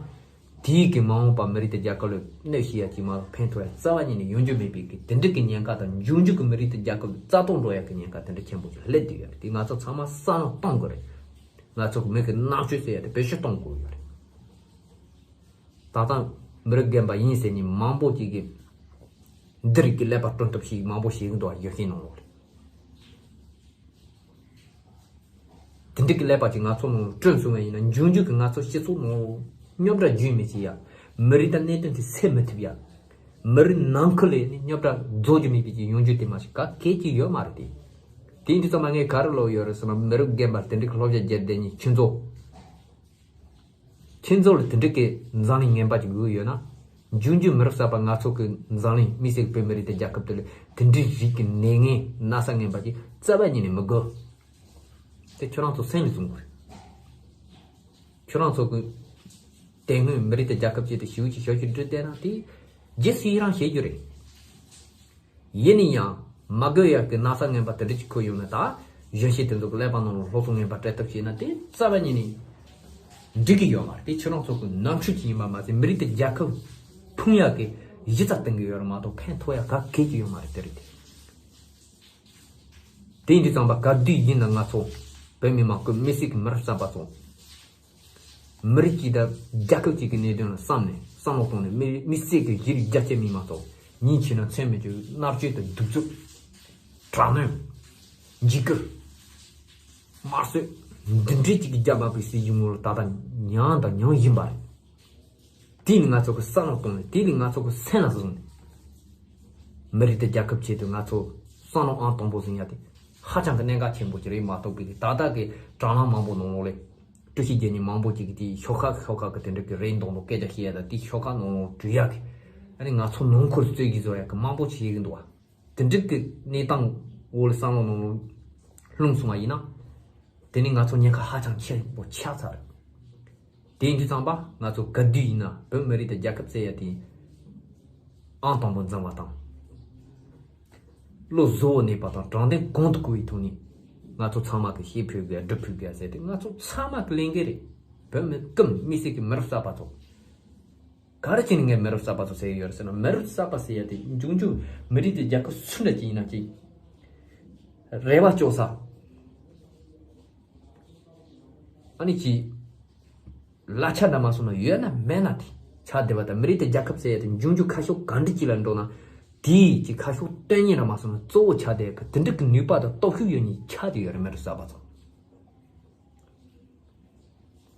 དེའི་གི་མ་འོངས་པ་མི་རིགས་དེ་རྒྱལ་ཁབ་ལ་གནོད་བྱེད་ཡ་ཅིག་མ་གཏོགས་ཕན་ཐོགས་ཡ་རྩ་བ་ཉིད་ནས་ཡོང་རྒྱུ་མེད་པའི་གི་དེ་འདྲ་གི་ཉེན་ཁ་དང་། འབྱུང་འགྱུར་གི་མི་རིགས་དེ་རྒྱལ་ཁབ་རྩ་གཏོར་འགྲོ་ཡ་གི་ཉེན་ཁ་དེ་འདྲ་ཆེན་པོ་ཅིག་སླེབས་བསྡད་ཡོད་རེད། དེ་ང་ཚོ་ཚང་མ་བསམ་བློ་གཏོང་དགོས་རེད། ང་ཚོ་གི་མི་གི་རྣམ་དཔྱོད་ཟེར་ཡ་དེ་བེད་སྤྱོད་གཏོང་དགོས་ཡོད་རེད། ད་ལྟ་མི་རིགས་རྒན་པ་ཡིན་ཟེར་མཁན་མང་པོ་ཅིག་གིས་འདི་རིགས་ཀྱི་ཀླད་པ་སྐྲུན་ཐབས་ཤིག་མང་པོ་བྱེད་ཀྱི་འདུག་བ། ཡོད་མཁན་ནང་ལོགས་རེད། དེ་འདྲ་གི་ཀླད་པ་ཅིག་ང་ཚོ་ནང་བསྐྲུན་སོང་བ་ཡིན་ན། འབྱུང་འགྱུར་གྱི་ང་ཚོ་སྤྱི་ཚོགས་ནང་རྙོག་དྲ་རྒྱུན་མི་ཆད་ཡ། མི་རིགས་དང་གནད་དོན་དེ་སེལ་མི་ཐུབ་ཡ། མི་རིགས་ནང་ཁུལ་ལ་ནི་རྙོག་དྲ་རྫོགས་རྒྱུ་མེད་པའི་ཅིག་ཡོང་རྒྱུ་དེ་མ་གཞི་ག་གེ་ཅིག་ཡོད་མ་རེད་དེ། དེ་ཡིན་དུས་ཙམ་པ་ངས་ག་རེ་ལབ་ཡོད་རེད་ཟེར་ན། མི་རིགས་རྒན་པ་དེ་འདྲ་གི་བསླབ་བྱ་རྒྱག་བསྡད་མཁན་ཁྱེད་ཚོ། ཁྱེད་ཚོ་ལ་དེ་འདྲ་གི་འཛམ་གླིང་ངན་པ་ཅིག་དགོས་ཡོད་ན། འབྱུང་འགྱུར་མི་རབས་གསར་པ་ང་ཚོ་གི་འཛམ་གླིང་མི་སེར་བོད་མི་རིགས་དང་རྒྱལ་ཁབ་དེ་ལ་དེ་འདྲའི་རིགས་ཀྱི་ནད་ངན་ན་ཚ་ངན་པ་ཅིག་རྩ་བ་ཉིད་ནས་མི་དགོས། དེ་ཁྱོད་རང་ཚོ་སེམས་ལ་བཟུང་དགོས་རེད། ཁྱོད་རང་ཚོ་གི་དེ་སྔོན་མི་རིགས་དང་རྒྱལ་ཁབ་ཆེད་དུ་ཞེ་པོ་ཅིག་ཞབས་ཞུ་སྒྲུབ་བསྡད་ན་དེ་རྗེས་སུ་ཡི་རང་བྱེད་རྒྱུ་རེད། ཡིན་ན་ཡང་མ་དགོས་ཡག་གི་ན་ཚ་ངན་པ་དེ་འདྲ་ཅིག་ཁུར་ཡོང་ན། ད་གཞོན་སྐྱེས་དེ་ཚོ་གི་ཀླད་པ་ནང་ལ་སློབ་གསོ་ངན་པ་སྤྲད་ཐབས་བྱས་ན་དེ་རྩ་བ་ཉིད་ནས་འགྲིག་གི་ཡོད་མ་རེད། དེ་ཁྱེད་རང་ཚོ་གི་ནོར་འཁྲུལ་ཅིག་ཡིན་པ་མ་ཟད། མི་རིགས་དེ་རྒྱལ་ཁབ་ཕུང་ཡག་གི་གཞི་རྩ་བཏིང་གི་ཡོད་རེད་མ་གཏོགས་ཕན་ཐོགས་ཡག་ག་གེ་ཅིག་ཡོད་མ་རེད། དེ་རེད་དེ། དེ་ཡིན་དུས་ཙམ་པ་ག་དུས་ཡིན་ན་ང་ཚོ་བོད་མི་མང་གི་མི་སེར་གི་མི་རབས་གསར་པ་ཚོ། མི་རིགས་གཅིག་དང་རྒྱལ་ཁབ་གཅིག་གི་གནད་དོན་ལ་བསམ་ནས་བསམ་བློ་གཏོང་ནས། མི་མི་སེར་གྱི་གཞི་རིགས་རྒྱ་ཆེ་མི་མང་ཚོ་ཉིན་ཕྱིན་ན་མཚན་མི་གཅོད་མནར་གཅོད་དང་གདུག་རྩུབ། དྲག་གནོན། འཇིགས་སྐུལ། དམར་གསོད། འདི་འདྲའི་གཅིག་གི་རྒྱ་མ་པའི་སྲིད་ཇུས་ངོ་ལ་ད་ལྟ་མྱངས་དང་མྱོང་བཞིན་པ་རེད། དེ་ནི་ང་ཚོ་གི་བསམ་བློ་གཏོང་ནས། དེ་ནི་ང་ཚོ་གི་སེམས་ལ་བཟུང་ནས། མི་རིགས་དང་རྒྱལ་ཁབ་ཆེད་དུ་ང་ཚོ་བསམ་བློ་ཨང་དང་པོ་ཟིན་ཡ་དེ་ཧ་ཅང་གི་གནད་འགག་ཆེན་པོ་ཅིག་རེད་མ་གཏོགས་པའི་ད་ལྟ་གི་དྲ་ལམ་མང་པོ་ནང་ལོགས་ལ། དཀྲུག་ཤིང་རྒྱག་མཁན་མང་པོ་ཅིག་གིས་དེའི་ཤོག་ཁག་ཤོག་ཁག་གི་དེ་འདྲ་གི་རེད་མདོག་མདོག་སྐད་ཆ་བཤད་ཡ་དང་། དེའི་ཤོག་ཁག་ནང་ལོགས་བྲུས་ཡ་གི། ཨ་ནི་ང་ཚོ་ནང་ཁུལ་རྩོད་གཞི་བཟོ་ཡ་གི་མང་པོ་ཅིག་བྱེད་ཀྱི་འདུག་བ། དེ་འདྲ་གི་གནས་སྟངས་འོག་ལ་བསམ་བློ་ནང་ལོགས་ལྷུང་སོང་བ་ཡིན་ན། དེ་ནི་ང་ཚོ་ཉེན་ཁ་ཧ་ཅང་ཆེན་པོ་ཆགས་ཚར་རེད། དེ་ཡིན་དུས་ཙམ་པ་ང་ཚོ་ག་དུས་ཡིན་ན་བོད་མི་རིགས་དང་རྒྱལ་ཁབ་ཟེར་ཡ་དེ་ཨང་དང་པོ་འཛིན་པ་དང་། བློ་གཟུ་བོ་གནས་པ་དང་དྲང་བདེན་གོང་དུ་བཀུར་བའི་ཐོག་ནས་ང་ཚོ་ཚང་མ་གི་བྱེད་ཕོད་དགོས་ཡ། སྒྲུབ་ཕོད་དགོས་ཡ་ཟེར་དེ་ང་ཚོ་ཚང་མ་གི་ལས་འགན་རེད། བོད་མི་ཀུན་མི་སེར་གྱི་མི་རབས་གསར་པ་ཚོ། ག་རེ་བྱས་ནས་ངས་མི་རབས་གསར་པ་ཚོ་ཟེར་གྱི་ཡོད་རེད་ཟེར་ན། མི་རབས་གསར་པ་ཟེར་ཡ་དེ་འབྱུང་འགྱུར་མི་རིགས་དེ་རྒྱལ་ཁབ་སུ་འདྲ་ཅིག་ཡིན་ན་ཅིག་རེ་བ་བཅོལ་ས། ཨ་ནི་ཅིག་གླ་ཆ་འདྲ་མ་སོང་ན་ཡོད་ན་མེད་ན་དེ་ཆགས་བསྡད་པ་དང་། མི་རིགས་དེ་རྒྱལ་ཁབ་ཟེར་ཡ་དེ་འབྱུང་འགྱུར་ཁ་ཕྱོགས་ག་འདྲ་ཅིག་ལ་འགྲོ་ན། དེའི་ཅིག་ཁ་ཕྱོགས་སྟོན་མཁན་འདྲ་མ་སོང་ན་གཙོ་བོ་ཆགས་བསྡད་ཡ་གི་དེ་འདྲ་གི་ནུས་པ་དང་སྟོབས་ཤུགས་ཡོད་མཁན་ཆགས་བསྡད་ཡོད་རེད། མི་རབས་གསར་པ་ཚོ།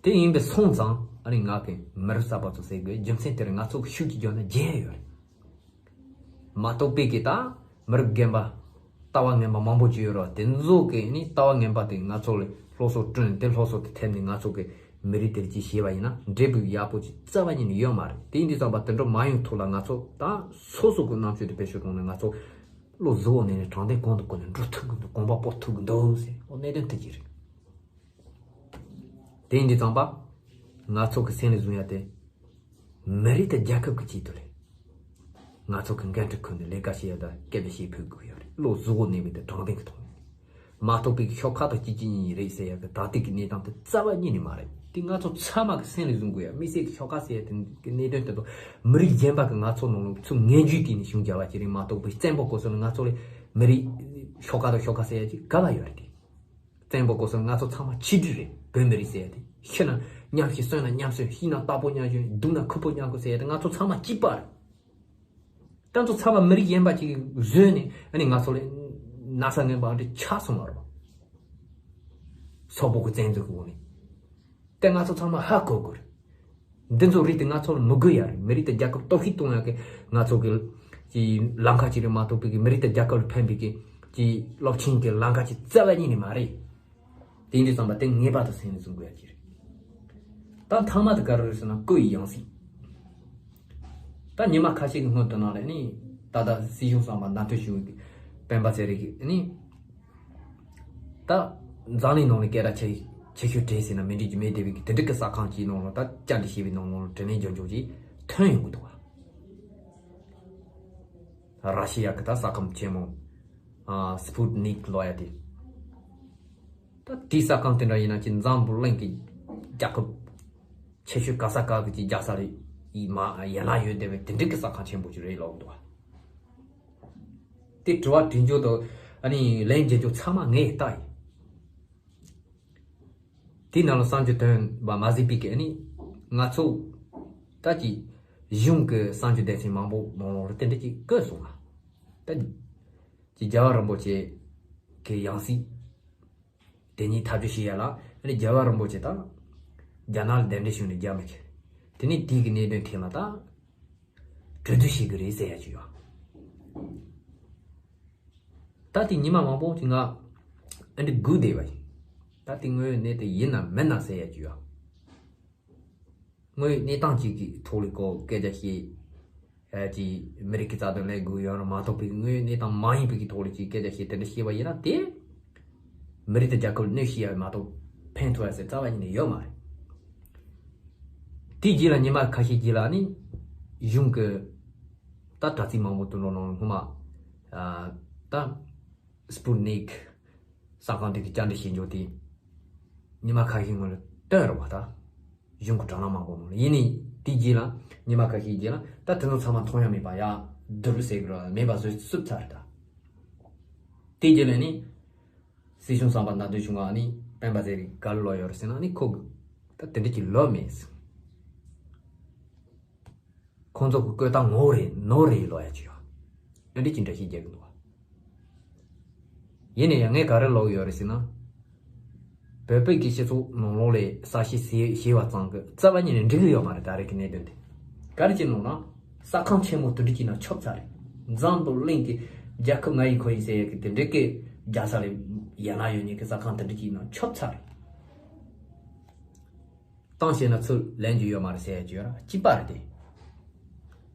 དེ་ཡིན་པས་སོང་ཙང་ཨ་ནི་ང་གི་མི་རབས་གསར་པ་ཚོ་ཟེར་དགོས་རྒྱུ་མཚན་དེ་རེད། ང་ཚོ་གི་ཤུགས་ཀྱིས་བརྒྱབ་ན་རྒྱལ་ཡོད་རེད། མ་གཏོགས་པའི་གི་ད་མི་རབས་རྒན་པ་ལྟ་བ་ངན་པ་མང་པོ་ཅིག་ཡོད་རེད། དེ་ཚོ་གི་ནི་ལྟ་བ་ངན་པ་དེ་ང་ཚོ་ལ་སློབ་གསོ་བསྐྲུན། དེ་སློབ་གསོ་དེ་ཐེབས་ནས་ང་ཚོ་གི་མི་རིགས་དེར་ཅིག་བྱས་པ་ཡིན་ན་འབྲས་བུ་ཡག་པོ་ཅིག་རྩ་བ་ཉིད་ནས་ཡོད་མ་རེད། དེ་ཡིན་དུས་ཙམ་པ་དེ་འདྲ་མ་ཡོང་ཐོག་ལ་ང་ཚོ་ད་སོ་སོ་གི་རྣམ་དཔྱོད་དེ་བེད་སྤྱོད་བཏང་ནས་ང་ཚོ་བློ་གཟུ་བོ་གནས་ནས་དྲང་བདེན་གོང་དུ་བཀུར་ནས་འགྲོ་ཐུབ་གི་འདུག་གོམ་པ་སྤོ་ཐུབ་གི་འདུག་ཟེར། འོ་གནད་དོན་དེ་ཅིག་རེད། དེ་ཡིན་དུས་ཙམ་པ། ང་ཚོ་གི་སེམས་ལ་བཟུང་ཡ་དེ། མི་རིགས་དང་རྒྱལ་ཁབ་ཀྱི་ཆེད་དུ་རེད། ང་ཚོ་གི་འགན་འཁྲི་ཁུར་ནས་ལས་ཀ་བྱེད་ཡ་དང་སྐད་ཆ་བཤད་ཕོད་དགོས་ཡ་རེད། བློ་གཟུ་བོ་གནས་པའི་དེ་དྲང་བདེན་གྱི་ཐོག་ནས། མ་གཏོགས་པའི་ཤོག་ཁག་དང་གཅིག་གཅིག་གཉིས་གཉིས་རེད་ཟེར་ཡ་གི་ད་ལྟའི་གི་གནས་སྟངས་དེ་རྩ་བ་ཉིད་ནས་མ་རེད། དེ་ང་ཚོ་ཚང་མ་གི་སེམས་ལ་བཟུང་དགོས་ཡ། དམིགས་བསལ་གི་ཤོག་ཁག་ཟེར་ཡ་དེ་གི་གནད་དོན་དེ་ཚོ་མི་རིགས་གཞན་པ་གི་ང་ཚོ་ནང་ལ་ཚུར་ངན་ཇུས་བཏིང་ནས་ཤུགས་རྒྱབ་པ་ཅིག་རེད་མ་གཏོགས་པའི་བཙན་པོ་གོ་སོང་ན་ང་ཚོ་ལ་མི་རིགས་ཤོག་ཁག་དང་ཤོག་ཁག་ཟེར་ཡ་ཅིག་ག་ལ་ཡོད་རེད། དེ་བཙན་པོ་གོ་སོང་ན་ང་ཚོ་ཚང་མ་ཆིག་སྒྲིལ་རེད། བོད་མི་རིགས་ཟེར་ཡ་དེ་ཤི་ན་མཉམ་ཤི། གསོན་ན་མཉམ་གསོན། ཤི་ན་དྭགས་པོ་མཉམ་གསོན། སྡུག་ན་ཁུ་པོ་མཉམ་ཁུ་ཟེར་ཡ་དེ་ང་ཚོ་ཚང་མ་གཅིག་པ་རེད། ད་ཚོ་ཚང་མ་མི་རིགས་གཞན་པ་ཅིག་བཟོས་ནས་ཨ་ནི་ང་ཚོ་ལ་ན་ཚ་ངན་པ་འདི་ཆགས་སོང་བ་རེད། སོག་པོ་གི་བཙན་འཛུལ་གི་འོག་ནས། དེ་ང་ཚོ་ཚང་མ་ཧ་གོ་དགོས་རེད། འདི་ཚོ་རིགས་དེ་ང་ཚོ་ལ་མི་དགོས་ཡ་རེད། མི་རིགས་དང་རྒྱལ་ཁབ་གཏོར་བཤིག་གཏོང་ཡ་གི་ང་ཚོ་གི་ཅིག་ལམ་ཁ་ཅིག་རེད་མ་གཏོགས་པའི་གི་མི་རིགས་དང་རྒྱལ་ཁབ་ལ་ཕན་པའི་གི་ཅིག་སློབ་ཆེན་གི་ལམ་ཁ་ཅིག་རྩ་བ་ཉིད་ནས་མ་རེད། དེ་འདྲའི་བསམ་པ་དེ་ངེས་པར་དུ་སེམས་ནས་བཟུང་དགོས་ཡ་ཅིག་རེད། ད་མཐའ་མ་དེ་ག་རེ་རེད་ཟེར་ན་སྐུ་ཡི་ཡང་སྲིད། ད་ཉི་མ་ཁ་ཤས་ཀྱི་སྔོན་དུ་ནང་ལ་ནི་ད་ལྟ་སྲིད་གཞུང་གསར་པ་མདའ་མཐུན་གཞུང་གི་སྤེན་པ་ཚེ་རིང་གིས་ནི་ད་འཛམ་གླིང་ནང་ལ་སྐད་གྲགས་ཆེ་ཆེ་ཤོས་གྲས་ཟེར་ན་མི་འགྲིག་རྒྱུ་མེད་བསྡད་པའི་དེ་འདྲ་གི་ས་ཁང་གཅིག་ནང་ལ་ད་བཅར་འདྲི་བྱས་པའི་ནང་ལ་དྲིན་ལན་འཇོག་འཇོག་ཅིག་ཐོན་ཡོང་གི་འདུག་བ། ར་ཤི་ཡ་གི་ད་ས་ཁམས་ཆེན་མོ་ཨ་སྤུ་ཏི་ནིག་ལབ་ཡ་དེ། ད་དེའི་ས་ཁང་དེ་འདྲ་ཡིན་ན་ཅི་འཛམ་བུ་གླིང་གི་རྒྱལ་ཁབ་ཆེ་ཤོས་ག་ས་ག་གི་ཅི་རྒྱལ་ས་ལ་ཡི་མ་ཡན་ལག་ཡོད་བསྡད་པའི་དེ་འདྲའི་གི་ས་ཁང་ཆེན་པོ་ཅིག་རེད་ལབ་འདུག་བ། དེ་དྲི་བ་དྲི་རྒྱུ་དང་ཨ་ནི་ལན་འཇལ་རྒྱུ་ཚང་མ་ངས་ལྟ་ཡིན། དེའི་ནང་ལ་གསར་འགྱུར་ཐོན་པ་མ་ཟད་པའི་གི་ཨ་ནི་ང་ཚོ་ད་ཅི་གཞུང་གི་གསར་འགྱུར་སྡེ་ཚན་མང་པོ་ནང་ལོགས་ལ་དེ་འདྲ་ཅིག་བཀོད་སོང་ང་། ད་ཅི་རྒྱལ་བ་རིན་པོ་ཆེ་གི་ཡང་སྲིད་དེ་ཉིད་ཐག་གཅོད་བྱེད་ཡ་ལ་ཨ་ནི་རྒྱལ་བ་རིན་པོ་ཆེ་དང་རྒྱ་ནག་ལ་གདན་འདྲེན་ཞུས་ནས་རྒྱ་མི་ཁྱེར། དེ་ནས་དེའི་གི་གནད་དོན་ཐད་ལ་ད་གྲོས་བསྡུར་བྱེད་གི་རེད་ཟེར་ཡ་ཅིག་ཡོད། ད་དེ་ཉི་མ་མང་པོ་ཅིག་ང་ཨ་འདྲ་སྒུག་བསྡད་པ་ཡིན། ད་དེ་དངོས་ཡོད་གནས་དེ་ཡིན་ནམ་མིན་ནམ་ཟེར་ཡ་ཅིག་ཡོད། དངོས་ཡོད་གནས་སྟངས་ཅིག་གི་ཐོག་ལ་ཀོ་སྐད་ཆ་བཤད་ཨ་ཅིག་མི་རིགས་ཀྱི་རྩ་དོན་ལས་དགོས་ཡོད་ན་མ་གཏོགས་པའི་དངོས་ཡོད་གནས་སྟངས་མ་ཡིན་པའི་གི་ཐོག་ལ་ཅིག་སྐད་ཆ་བཤད་དེ་འདྲ་བཤད་པ་ཡིན་ན་དེ་མི་རིགས་དང་རྒྱལ་ཁབ་ལ་གནོད་བྱེད་ཡ་མ་གཏོགས་ཕན་ཐོགས་ཡ་ཟེར་རྩ་བ་ཉིད་ནས་ཡོད་མ་རེད། དེའི་རྗེས་ལ་ཉི་མ་ཁ་ཤས་རྗེས་ལ་ནི་གཞུང་གི་ད་དྲ་ཚིགས་མང་པོ་དུ་ལོ་ནང་སྔོན་མ་ཨ་ད་སྤུ་ནིག་ས་ཁང་དེ་གི་བཅར་འདྲི་བྱེད་འཇོག་དེ་ཉི་མ་ཁ་ཤས་སྔོན་ལ་བཏོན་རེད་བ། ད་གཞུང་གི་དྲ་ལམ་མང་པོ་ནང་ལ་ཡིན་ནི་དེའི་རྗེས་ལ་ཉི་མ་ཁ་ཤས་རྗེས་ལ་ད་དེ་ཚོ་ཚང་མ་མཐོང་ཡ་མེད་པ་ཡ་བསྡུ་རུབ་ཟེར་གི་ར་མེད་པ་བཟོས་བསུབ་ཚར་རེད་ད། དེའི་རྗེས་ལ་ནི། སྲིད་གཞུང་གསར་པ་མདའ་མཐུན་གཞུང་ང་ནི་སྤེན་པ་ཚེ་རིང་ག་རེ་ལབ་ཡོད་རེད་ཟེར་ན་ནི་ཁོ་གི་ད་དེ་འདྲ་ཅིག་ལབ་མེད། ཁོང་ཚོ་གི་བཀོད་སྟངས་ངོ་རེད་ནོར་རེད་ལབ་ཡ་ཅིག་ཡོད། དེ་འདྲ་ཅིག་འགྲེལ་བཤད་རྒྱག་གི་འདུག་བ། ཡིན་ནའི་ཡང་ངས་ག་རེ་ལབ་ཡོད་རེད་ཟེར་ན། བོད་པའི་གི་སྤྱི་ཚོགས་ནང་ལོགས་ལ་གསར་བཤད་བྱས་བྱས་པ་ཙང་གི་རྩ་བ་ཉིད་ནས་འགྲིག་གི་ཡོད་མ་རེད་ད་རེས་ཀྱི་གནད་དོན་དེ། ག་རེ་བྱས་ནོ་ན། ས་ཁང་ཆེན་མོ་དེ་འདྲ་ཅིག་ནང་ཆུབ་ཚར་རེད། འཛམ་བུ་གླིང་གི་རྒྱལ་ཁབ་ང་ཡིན་ཁོ་ཡིན་ཟེར་ཡ་གི་དེ་འདྲའི་གི་རྒྱལ་ས་ལ་ཡན་ལག་ཡོད་མཁན་གི་ས་ཁང་དེ་འདྲ་ཅིག་ནང་ཆུབ་ཚར་རེད། བཏང་ཤེས་ན་ཚུར་ལེན་རྒྱུ་ཡོད་མ་རེད་ཟེར་ཡ་ཅིག་ཡོད་ར་གཅིག་པ་རེད་དེ།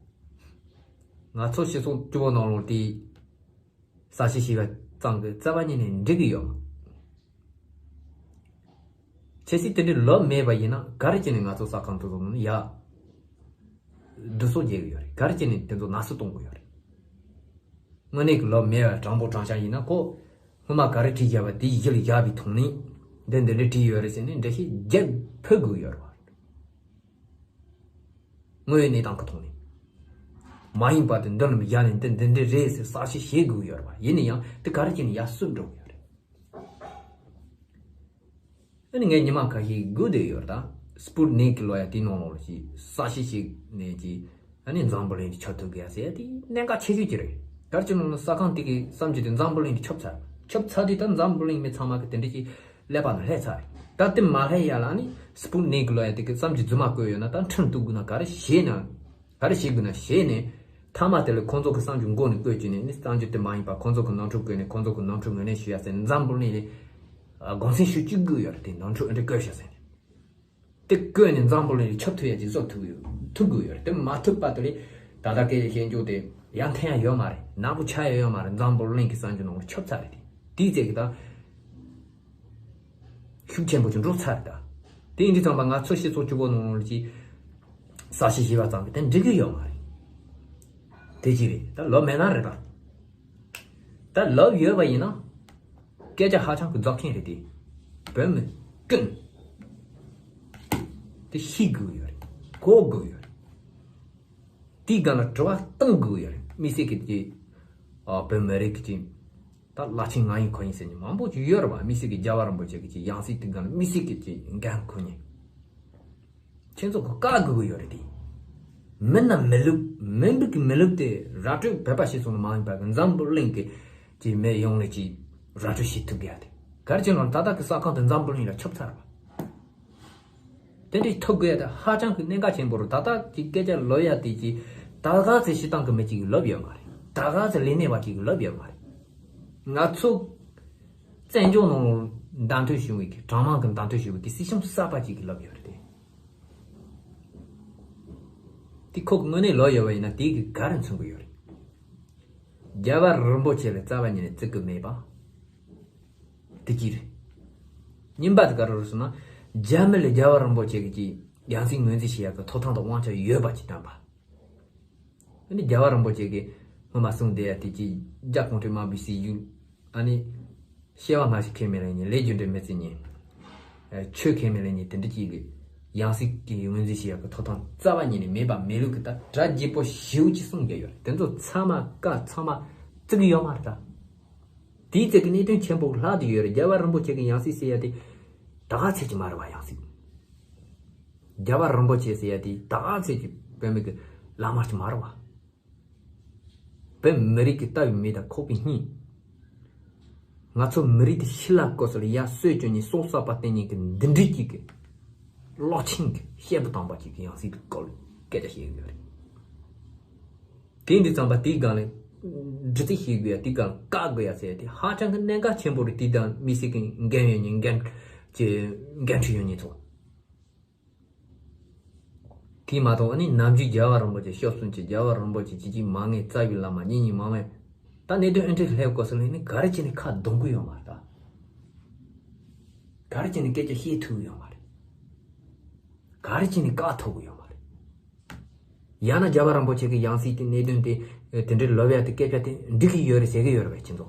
ང་ཚོ་སྤྱི་ཚོགས་སྤྱི་བོ་ནང་ལོགས་དེ་གསར་བཤད་བྱས་པ་ཙང་གི་རྩ་བ་ཉིད་ནས་འགྲིག་གི་ཡོད་མ། ཁྱེད་ཚོས་དེ་འདྲའི་ལབ་མེད་པ་ཡིན་ན་ག་རེ་བྱས་ནས་ང་ཚོ་ས་ཁང་དེ་ཚོ་ནང་ཡ་བསྡུ་གསོག་བྱེད་གི་ཡོད་རེད། ག་རེ་བྱས་ནས་དེ་ཚོ་ནག་སུ་གཏོང་གི་ཡོད་རེད། དངོས་གནས་ཀྱི་ལབ་མེད་པ་དྲང་པོ་དྲང་བཞག་ཡིན་ན་ཁོ་སྔོན་མ་ག་རེ་བྲིས་བཞག་པ་དེ་གཞི་ལ་བཞག་པའི་ཐོག་ནས་འདི་འདི་འདྲ་བྲིས་ཡོད་རེད་ཟེར་ནས་འགྲེལ་བཤད་རྒྱག་ཕོད་དགོས་ཡོད་རེད་བ། དངོས་ཡོད་གནས་སྟངས་ཀྱི་ཐོག་ནས། མ་ཡིན་པ་དེ་འདི་ལ་བཞག་ནས་འདི་འདི་འདྲ་རེད་ཟེར་གསལ་བཤད་བྱེད་དགོས་ཡོད་རེད་བ། ཡིན་ན་ཡང་དེ་ག་རེ་བྱས་ནས་ཡར་བསུབ་འགྲོ་གི་ཡོད་རེད། ཨ་ནི་ངས་ཉི་མ་ཁ་ཤས་སྒུག་བསྡད་ཡོད་རེད་ད། སྤུ་ནིག་གི་ལོ་ཡ་དེའི་ནང་ལོགས་ལ་ཅིག་གསལ་བཤད་ཞིག་ནས་ཅིག་ཨ་ནི་འཛམ་བུ་གླིང་དུ་ཁྱབ་ཐུབ་དགོས་ཡ་ཟེར་ཡ་དེ་གནད་འགག་ཆེ་ཤོས་ཅིག་རེད། ག་རེ་བྱས་ནོ་ན་ས་ཁང་དེ་གི་བསམ་རྒྱུ་དེ་འཛམ་བུ་གླིང་དུ་ཁྱབ་ཚར། ཁྱབ་ཚར་དུས་ད་འཛམ་བུ་གླིང་མི་ཚང་མ་གི་དེ་འདྲ་ཅིག་ཀླད་པ་ནང་སླེབས་ཚར་རེད། ད་དེ་མ་སླེབས་ཡ་ལ་ནི་སྤུ་ནིག་གི་ལོ་ཡ་དེ་གི་བསམ་རྒྱུ་རྫུན་མ་བཀོད་ཡོད་ན་ད་ཁྲིམས་གཏུག་དགོས་ན་ག་རེ་བྱས་ན། ག་རེ་བྱེད་དགོས་ན་བྱས་ནས། མཐའ་མ་དེ་ལ་ཁོང་ཚོ་གི་བསམ་རྒྱུ་མགོ་ནས་བཀོད་བཅུག་ནས་ནི་བསམ་རྒྱུ་དེ་མ་ཡིན་པ་ཁོང་ཚོ་གི་ནོར་འཁྲུལ་བཀོད་ནས་ཁོང་ཚོ་གི་ནོར་འཁྲུལ་ངོས་ལེན་ཞུ་ཡ་ཟེར་ནས་འཛམ་བུ་གླིང་ལ་དགོངས་སེལ་ཞུ་བཅུག་དགོས་ཡོད་རེད། དེ་ནོར་འཁྲུལ་འདི་བཀོད་ཤག་ཟེར་ནས། དེ་བཀོད་ནས་འཛམ་བུ་གླིང་ལ་ཁྱབ་ཐུབ་ཡ་ཅིག་བཟོ་ཐུབ་ཡོད་ཐུབ་དགོས་ཡོད་རེད། དེ་མ་ཐུབ་པ་དེ་ལས་ད་ལྟ་སྐད་ཆ་བཤད་རྒྱུ་དེ་ཡར་འཐེན་ཡ་ཡོད་མ་རེད། ནག་པོ་ཆགས་ཡ་ཡོད་མ་རེད། འཛམ་བུ་གླིང་གི་བསམ་རྒྱུ་ནང་ལ་ཁྱབ་ཚར་རེད། དེ་དེའི་ཚེ་གི་ད། ཤུགས་ཆེན་པོ་ཅིག་འགྲོ་ཚར་ད། དེ་ཡིན་དུས་ཙམ་པ་ང་ཚོ་སྤྱི་ཚོགས་སྤྱི་པོ་ནང་ལ་ཅིག་གསལ་བཤད་བྱས་པ་ཙམ་གྱིས་དེ་འགྲིག་གི་ཡོད་མ་རེད། དེ་ཅི་རེད། ད་ལབ་མེད་ན་རེད་ད། ད་ལབ་ཡོད་པ་ཡིན་ན། སྐད་ཆ་ཧ་ཅང་གི་རྫོགས་ཆེན་རེད་དེ། བོད་མི་ཀུན་དེ་ཤེས་དགོས་ཡོད་རེད། གོ་དགོས་ཡོད་རེད། དེའི་སྒང་ལ་དྲི་བ་གཏོང་དགོས་ཡོད་རེད། དམིགས་བསལ་གྱི་ཅིག་ཨ་བོད་མི་རིགས་ཀྱི་ཅིག་ད་བླ་ཆེན་ང་ཡིན་ཁོ་ཡིན་ཟེར་མཁན་མང་པོ་ཅིག་ཡོད་རེད་བ། དམིགས་བསལ་གྱི་རྒྱལ་བ་རིན་པོ་ཆེ་གི་ཅིག་ཡང་སྲིད་དེའི་སྒང་ལ་དམིགས་བསལ་གྱི་ཅིག་འགན་འཁུར་མཁན། ཁྱེད་ཚོ་གི་བཀག་དགོས་ཀྱི་ཡོད་རེད་དེ། མི་ན་མི་ལུགས་མི་འབུག་གི་མི་ལུགས་དེ་ར་སྤྲོད་བོད་པ་ཞིག་སོང་ན་མ་ཡིན་པ་གི་འཛམ་བུ་གླིང་གི་ཅིག་མི་ཡོང་ལེ་ཅིག་ར་སྤྲོད་བྱེད་ཐུབ་ཀྱི་ཡ་དེ། ག་རེ་བྱས་ན་ད་ལྟ་གི་ས་ཁང་དེ་འཛམ་བུ་གླིང་ལ་ཁྱབ་ཚར་བ། དེ་འདྲའི་ཐུབ་དགོས་ཡ་དེ་ཧ་ཅང་གི་གནད་འགག་ཆེན་པོ་རེད། ད་ལྟ་གི་སྐད་ཆ་ལབ་ཡ་དེ་ཅིག་ད་ག་ཚོད་སྤྱིར་བཏང་གི་མི་གཅིག་གིས་ལབ་ཡོད་མ་རེད། ད་ག་ཚོད་ལས་སྣེ་བ་གཅིག་གིས་ལབ་ཡོད་མ་རེད། ང་ཚོ་བཙན་བྱོལ་ནང་ལ་བདམས་ཐོན་བྱུང་བའི་གི་གྲངས་མང་གི་བདམས་ཐོན་བྱུང་བའི་གི་སྲིད་སྐྱོང་གསར་པ་གཅིག་གིས་ལབ་ཡོད་རེད་དེ། དེ་ཁོ་གི་དངོས་གནས་ལོ་ཡོད་པ་ཡིན་ན་དེ་གི་ག་རེ་མཚོན་གི་ཡོད་རེད། རྒྱལ་བ་རིན་པོ་ཆེ་ལ་རྩ་བ་ཉིད་ནས་བརྩི་གི་མེད་པ། དེ་གཅིག་རེད། གཉིས་པ་དེ་ག་རེ་རེད་ཟེར་ན། རྒྱ་མི་ལ་རྒྱལ་བ་རིན་པོ་ཆེ་གི་ཅིག་ཡང་སྲིད་ངོས་འཛིན་བྱེད་ཡག་གི་ཐོབ་ཐང་དང་དབང་ཆ་ཡོད་པ་ཅིག་བཏོན་པ། ཨ་ནི་རྒྱལ་བ་རིན་པོ་ཆེ་གིས་སྔོན་མ་གསུངས་བསྡད་ཡ་དེ་ཅིག་རྒྱ་གུང་ཁྲན་དམར་པོའི་སྲིད་བྱུས། ཨ་ནི། སྐྱེ་བ་སྔ་ཕྱི་ཁས་མི་ལེན་མཁན། ལས་རྒྱུ་འབྲས་མི་བརྩི་མཁན། ཨ་ཆོས་ཁས་མི་ལེན་མཁན་དེ་འདྲ་ཅིག་གི་ཡང་སྲིད་ཀྱི་ངོས་འཛིན་བྱེད་ཡག་གི་ཐོབ་ཐང་རྩ་བ་ཉིད་ནས་མེད་པ་མེད་ལུགས་ཀྱི་ད་སྒྲ་བརྗིད་པོ་ཞེ་པོ་ཅིག་གསུངས་བསྡད་ཡོད་རེད། དེ་ཚོ་ཚང་མ་བཀག་ཚང་མ་བརྩི་གི་ཡོད་མ་རེད་ད། དེའི་ཚེ་གི་གནད་དོན་ཆེན་པོ་ལྷག་ཏུ་ཡོད་རེད། རྒྱལ་བ་རིན་པོ་ཆེ་གི་ཡང་སྲིད་ཟེར་ཡ་དེ་ད་ག་ཚོད་ཅིག་མ་རེད་བ། ཡང་སྲིད། རྒྱལ་བ་རིན་པོ་ཆེ་ཟེར་ཡ་དེ་ད་ག་ཚོད་ཅིག་བོད་མི་གི་བླ་མ་ཅིག་མ་རེད་བ། བོད་མི་རིགས་ཀྱི་ལྟ་བའི་མིག་དང་ཁོག་པའི་སྙིང་། ང་ཚོ་མི་རིགས་དེ་ཤི་ལ་སྐོར་སོགས་ལ་ཡ་སྲོལ་གཅོད་མཁན་སྲོག་གསོད་པ་བསྟེན་མཁན་གྱི་འདི་འདྲའི་ཅིག་གི་ཀློག་ཆེན་གྱི་བཤད་པ་དང་པ་ཅིག་གི་ཡང་སྲིད་ཀྱི་སྐོར་ལ་སྐད་ཆ་བཤད་ཡོད་རེད། དེ་འདི་ཙམ་པ་དེའི་སྒང་ལ་འདྲི་རྩད་བྱེད་དགོས་ཡ། དེའི་སྒང་ལ་བཀག་དགོས་ཡ་ཟེར་ཡ་དེ་ཧ་ཅང་གི་གནད་འགག་ཆེན་པོ་རེད། དེ་དང་དམིགས་བསལ་གྱི་འགན་ཡོད་མཁན་འགན་གྱི་འགན་འཁྲི་ཡོད་མཁན་ཚོ། དེ་མ་གཏོགས་ཨ་ནི་ནམ་རྒྱུན་རྒྱལ་བ་རིན་པོ་ཆེ་སྐྱབས་སུ་མཆི། རྒྱལ་བ་རིན་པོ་ཆེ་ཇི་བཞིན་མ་ངེས། རྩ་བའི་བླ་མ་ཉིད་ཉིད་མ་ངེས། ད་གནད་དོན་ཨེ་འདྲ་སླེབས་དགོས་སོང་ལ་ནི་ག་རེ་བྱས་ནས་ཁ་གདངས་གི་ཡོད་མ་རེད་ད། ག་རེ་བྱས་ནས་སྐད་ཆ་བཤད་ཐུབ་ཀྱི་ཡོད་མ་རེད། ག་རེ་བྱས་ནས་བཀག་ཐུབ་ཀྱི་ཡོད་མ་རེད། ཡང་ན་རྒྱལ་བ་རིན་པོ་ཆེ་གི་ཡང་སྲིད་ཀྱི་གནད་དོན་དེ་དེ་འདྲའི་ལབ་ཡ་དེ་སྐད་ཆ་དེ་འགྲིག་གི་ཡོད་རེད་ཟེར་གི་ཡོད་རེད་པས་ཁྱེད་ཚོ།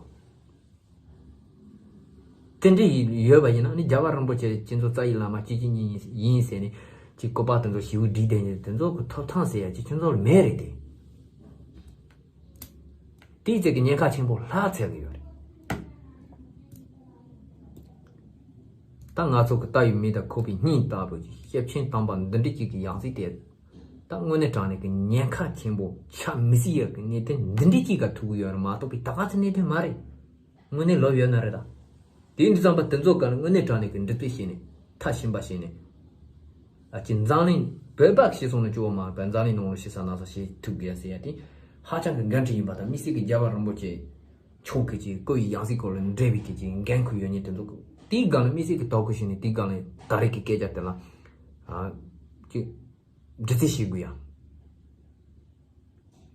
དེ་འདྲ་ཡོད་པ་ཡིན་ན་ནི་རྒྱལ་བ་རིན་པོ་ཆེ་ཁྱེད་ཚོ་རྩ་བའི་བླ་མ་གཅིག་གཅིག་གཉིས་གཉིས་ཡིན་ཟེར་ནས་ཅིག་བཀོད་པ་དེ་ཚོ་ཞེ་པོ་སྒྲིག་བསྡད་ནས་དེ་ཚོ་གི་ཐོབ་ཐང་ཟེར་ཡ་ཅིག་ཁྱེད་ཚོ་ལ་མེད་རེད་དེ། དེའི་ཚེ་གི་ཉེན་ཁ་ཆེན་པོ་ལྷག་ཚེ་གི་ཡོད་རེད། ད་ང་ཚོ་གི་ལྟ་བའི་མིག་དང་ཁོག་པའི་སྙིང་ལྟ་བུ་ཅིག་ཞབས་ཆེན་དམ་པ་འདི་འདྲ་ཅིག་གི་ཡང་སྲིད་དེ། ད་དངོས་གནས་དྲང་གནས་ཀྱི་ཉེན་ཁ་ཆེན་པོ་ཆ་མི་སྲིད་ཡག་གི་གནད་དོན་འདི་འདྲའི་ཅིག་ག་ཐུག་གི་ཡོད་རེད་མ་གཏོགས་པའི་ད་ག་ཚོད་གནད་དོན་མ་རེད། དངོས་གནས་ལོབས་ཡོད་ན་རེད་ད། དེ་འདི་ཙམ་པ་དེ་ཚོ་ག་ལ་དངོས་གནས་དྲང་གནས་ཀྱི་འདྲི་རྩད་བྱས་ནས་མཐའ་ཕྱིན་པ་བྱས་ནས། ཨ་ཅེ་འཛམ་གླིང་བོད་པ་ཞིག་སོང་ན་སྐྱོ་བོ་མ་རེད་པ། འཛམ་གླིང་ནང་ལ་ཞིག་ས་ན་ས་ཞིག་ཐུག་དགོས་ཟེར་ཡ་དེ་ཧ་ཅང་གི་འགན་འཁྲི་ཡིན་པ་དང་དམིགས་བསལ་གྱི་རྒྱལ་བ་རིན་པོ་ཆེ་མཆོག་གི་ཅིག་བཀུར་བའི་ཡང་སྲིད་སྐོར་ལ་འབྲེལ་བའི་གི་ཅིག་འགན་ཁུར་ཡོད་མཁན་དེ་ཚོ་དེའི་སྒང་ལ་དམིགས་བསལ་གྱི་དོ་ཁུར་ཞུས་ནས་དེའི་སྒང་ལ་ད་རེས་ཀྱི་སྐད་ཆ་དེ་ལ་ཨ་ཅིག་འདྲི་རྩད་བྱེད་དགོས་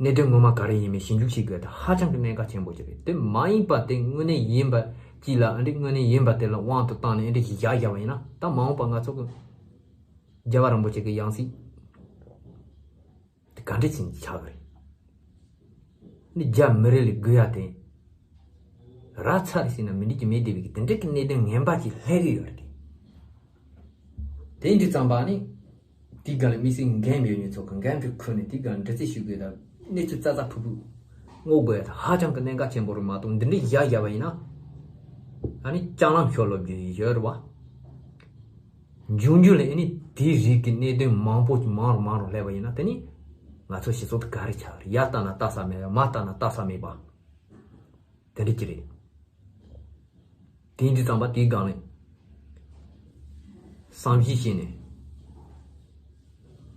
ཡ། གནད་དོན་ངོ་མ་ག་རེ་ཡིན་མིན་ཞིབ་འཇུག་བྱེད་དགོས་ཡ་དེ་ཧ་ཅང་གི་གནད་འགག་ཆེན་པོ་ཅིག་རེད། དེ་མ་ཡིན་པ་དེ་དངོས་གནས་ཡིན་པ་ཅིག་ལ་ཨ་འདྲ་དངོས་གནས་ཡིན་པ་དེ་ལ་དབང་དུ་བཏང་ནས་ཨ་འདྲ་ཞིག་བཞག་བཞག་པ་ཡིན་ན་ད་མ་འོངས་པ་ང་ཚོ་གི་རྒྱལ་བ་རིན་པོ་ཆེ་གི་ཡང་སྲིད་དེ་ག་འདྲ་ཅིག་ཆགས་ཀྱི་རེད། ནི་རྒྱ་མི་རིགས་ལ་དགོས་ཡ་དེ་ར་ཚ་རེ་ཟིན་ན་མི་འགྲིག་གི་མེད་བསྡད་པའི་གི་དེ་འདྲ་གི་གནད་དོན་ངན་པ་ཅིག་སླེབས་ཀྱི་ཡོད་རེད། དེ་འདྲ་ཙམ་པ་ནི། དེའི་སྒང་ལ་དམིགས་བསལ་འགན་ཡོད་མཁན་ཚོ་གི་འགན་འཁྲི་འཁུར་ནས་དེའི་སྒང་འདྲི་རྩད་ཞུ་དགོས་དང་གནས་ཚུལ་རྩ་རྩ་ཕུད་ཕུད་ངོ་དགོས་ཡ་དང་ཧ་ཅང་གི་གནད་འགག་ཆེན་པོ་རེད་མ་གཏོགས་འདི་འདྲ་བཞག་བཞག་པ་ཡིན་ན། ཨ་ནི་ལྕགས་ལམ་ཤོར་ལོབས་རྒྱུ་ཡོད་རེད་བ། འབྱུང་འགྱུར་ལ་ཨ་ནི་དེའི་རིགས་ཀྱི་གནད་དོན་མང་པོ་ཅིག་མང་རུ་མང་རུ་སླེབས་པ་ཡིན་ན་དེ་ནི་ང་ཚོ་སྤྱི་ཚོགས་དེ་ག་རེ་ཆགས་རེད། ཡར་ལྟ་ན་ལྟ་ས་མེད་པ་མར་ལྟ་ན་ལྟ་ས་མེད་པ། དེ་འདྲ་ཅིག་རེད། དེ་འདི་ཙམ་པ་དེའི་སྒང་ལ་བསམ་གཞིག་བྱས་ནས་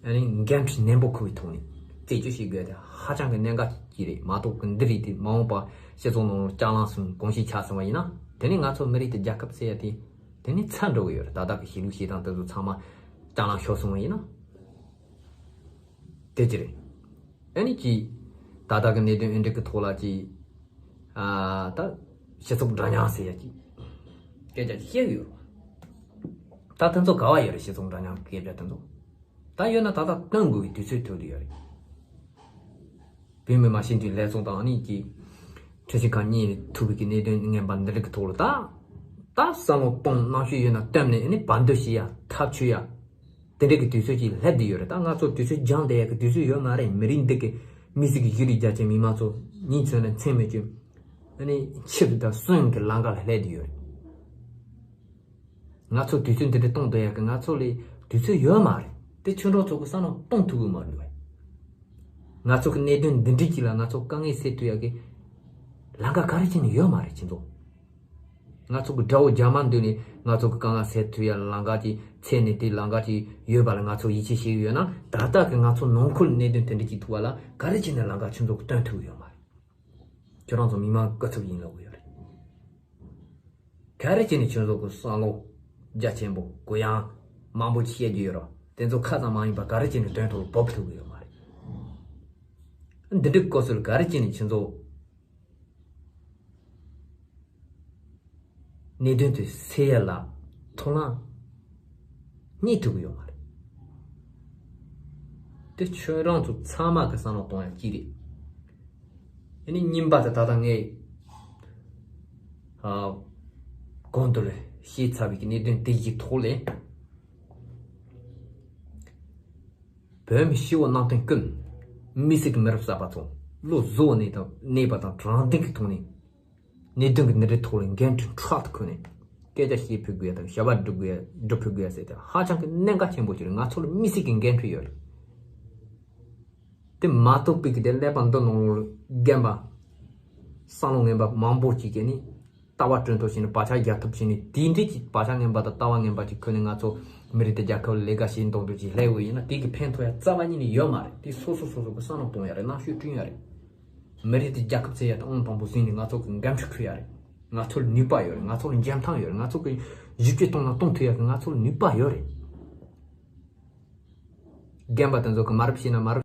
ཨ་ནི་འགན་འཁྲི་ནན་པོ་འཁུར་བའི་ཐོག་ནས་རྩད་གཅོད་བྱེད་དགོས་དེ་ཧ་ཅང་གི་གནད་འགག་ཅིག་རེད་མ་གཏོགས་གི་འདི་རིགས་དེ་མ་འོངས་པ་སྤྱི་ཚོགས་ནང་ལ་ལྕགས་ལམ་སོང་གོམས་གཤིས་ཆགས་སོང་བ་ཡིན་ན་དེ་ནི་ང་ཚོ་མི་རིགས་དེ་རྒྱལ་ཁབ་ཟེར་ཡ་དེ་དེ་ནི་ཚར་འགྲོ་གི་ཡོད་རེད། ད་ལྟ་གི་གཞིས་ལུས་བྱེད་སྟངས་དེ་ཚོ་ཚང་མ་ལྕགས་ལམ་ཤོར་སོང་བ་ཡིན་ན། དེ་ཅི་རེད། ཨ་ནི་ཅི། ད་ལྟ་གི་གནད་དོན་ཨེ་འདྲ་གི་ཐོག་ལ་ཅི། ཨ་ད། སྤྱི་ཚོགས་འདྲ་མཉམ་ཟེར་ཡ་ཅི། སྐད་ཆ་ཅི་བཤད་ཡོད་རེད། ད་དེ་ཚོ་ག་བ་ཡོད་རེད། སྤྱི་ཚོགས་འདྲ་མཉམ་གི་སྐད་ཆ་དེ་ཚོ། ད་ཡོད་ན་ད་ལྟ་བཏོན་དགོས་པའི་དུས་ཚོད་ཐོན་དུ་ཡོད་རེད། བོད་མི་མང་སྤྱི་འཐུས་ལྷན་ཚོགས་དང་ཨ་ནི་ཅི། ཁྲིམས་ཞིབ་ཁང་གཉིས་ཐུག་པའི་གི་གནད་དོན་ངན་པ་འདི་འདྲ་གི་ཐོག་ལ་ད། ད་བསམ་བློ་གཏོང་རྣམ་དཔྱོད་ཡོད་ན་བཏོན་ནས་ཨ་ནི་བར་འདུམ་བྱེད་ཡ་ཐབས་བྱུས་ཡ། དེ་འདྲ་གི་དུས་ཚོད་ཅིག་སླེབས་བསྡད་ཡོད་རེད། ད་ང་ཚོ་དུས་ཚོད་འགྱངས་བསྡད་ཡ་གི་དུས་ཚོད་ཡོད་མ་རེད། མི་རིགས་འདི་གི་མི་སེར་གི་གཞི་རིག་རྒྱ་ཆེ་མི་མང་ཚོ་ཉིན་མཚན་ལ་མཚན་མེད་ཀྱི་ཨ་ནི་ཕྱིར་དང་གསོན་གི་ལམ་ཁ་ལ་སླེབས་བསྡད་ཡོད་རེད། ང་ཚོ་དུས་ཚོད་འདི་འདྲ་གཏོང་བསྡད་ཡ་གི་ང་ཚོ་ལ་དུས་ཚོད་ཡོད་མ་རེད། དེ་ཁྱོད་རང་ཚོ་གི་བསམ་བློ་གཏོང་ཐུབ་གི་མ་རེད་བས། ང་ཚོ་གི་གནད་དོན་འདི་འདྲ་ཅིག་ལ་ང་ཚོ་དཀའ་ངལ་སེལ་ཐུབ་ཡ་གི་ལམ་ཁ་ག་རེ་བྱས་ནས་ཡོད་མ་རེད་ཁྱེད་ཚོ། ང་ཚོ་གི་དགྲ་བོ་རྒྱ་དམར་མདུན་ནས་ང་ཚོ་གི་དཀའ་ངལ་སེལ་ཐུབ་ཡ་ལམ་ཁ་ཅིག་འཚོལ་ནས་དེ་ལམ་ཁ་ཅིག་ཡོད་པ་ལ་ང་ཚོ་ཡིད་ཆེས་བྱེད་ཀྱི་ཡོད་ན། ད་ལྟ་གི་ང་ཚོ་ནང་ཁུལ་གནད་དོན་དེ་འདྲ་ཅིག་ཐུག་པ་ལ་ག་རེ་བྱས་ནས་ལམ་ཁ་ཁྱེད་ཚོ་གི་སྟོན་ཐུབ་ཀྱི་ཡོད་མ་རེད། ཁྱོད་རང་ཚོ་མི་མང་སྐུ་ཚབ་ཡིན་ལབ་ཀྱི་ཡོད་རེད། ག་རེ་བྱས་ནས་ཁྱོད་ཚོ་གི་བསམ་བློ་རྒྱ་ཆེན་པོ་གུ་ཡངས་མང་པོ་ཅིག་བཤད་རྒྱུ་ཡོད་ར། དེ་ཚོ་ཁ་ཙམ་མ་ཡིན་པ་ག་རེ་བྱས་ནས་དོན་ཐོག་ལ་འབབ་ཐུབ་ཀྱི་ཡོད་མ་རེད། འདི་འདྲའི་སྐབས་སུ་ལ་ག་རེ་བྱས་ནས་ཁྱེད་ཚོ་གནད་དོན་དེ་སེལ་ཡ་ལ་ཐོག་ལམ་རྙེད་ཐུབ་ཀྱི་ཡོད་མ་རེད། དེ་ཁྱོད་རང་ཚོ་ཚང་མ་གི་བསམ་བློ་གཏོང་ཡ་གཅིག་རེད། ཨ་ནི་གཉིས་པ་དེ་ད་ལྟ་ངས་ཨ་གོང་དུ་ལ་བཤད་ཚར་བའི་གནད་དོན་དེ་ཡི་ཐོག་ལས། བོད་མི་སྤྱི་བོ་གནམ་བསྟན་ཀུན། མི་སེར་གྱི་མི་རབས་གསར་པ་ཚོ་བློ་བཟོ་བ་གནས་དང་གནས་པ་དང་དྲང་བདེན་གྱི་ཐོག་ནས་གནད་དོན་གྱི་འདི་འདྲའི་ཐོག་ལ་འགན་འཁྲི་ཕྲག་ཏུ་འཁུར་ནས་སྐད་ཆ་བཤད་ཕོད་དགོས་ཡ་དང་བྱ་བ་སྒྲུབ་དགོས་ཡ་སྒྲུབ་ཕོད་དགོས་ཡ་ཟེར་ཏེ་ཧ་ཅང་གི་གནད་འགག་ཆེན་པོ་ཅིག་རེད། ང་ཚོ་ལ་མི་སེར་གྱི་འགན་འཁྲི་ཡོད་རེད། དེ་མ་གཏོགས་པའི་གི་དེ་ཀླད་པ་འདི་ནང་ལ་རྒན་པ་བསམ་བློ་ངན་པ་མང་པོ་ཅིག་གིས་ནི། ལྟ་བ་གྲོན་ཐོ་བྱས་ནས་བག་ཆགས་རྒྱག་ཐབས་བྱས་ནས་དེ་འདྲའི་ཅིག་བག་ཆགས་ངན་པ་དང་ལྟ་བ་ངན་པ་ཅིག་ཁུར་ནས་ང་ཚོ་མི་རིགས་དེ་རྒྱལ་ཁབ་ལས་ཀ་བྱེད་མདོག་མདོག་ཅིག་སླེབས་ཡོད་ཡིན་ན་དེ་གི་ཕན་ཐོགས་ཡ་རྩ་བ་ཉིད་ནས་ཡོད་མ་རེད། དེ་སོ་སོ་སོ་སོ་གི་བསམ་བློ་གཏོང་ཡ་རེད། རྣམ་དཔྱོད་བསྐྲུན་ཡ་རེད། མི་རིགས་དེ་རྒྱལ་ཁབ་ཟེར་ཡ་དེ་ཨང་དང་པོ་ཟིན་ནས་ང་ཚོ་གི་འགན་འཁྲི་འཁུར་ཡ་རེད། ང་ཚོ་ལ་ནུས་པ་ཡོད་རེད། ང་ཚོ་ལ་འཇོན་ཐང་ཡོད་རེད། ང་ཚོ་གི་གཞི་བཅུ་གཏོང་ན་གཏོང་ཐུབ་ཡ་གི་ང་ཚོ་ལ་ནུས་པ་ཡོད་རེད། རྒན་པ་དེ་ཚོ་གི་མ་རབས་བྱས་ན་མ་རབས།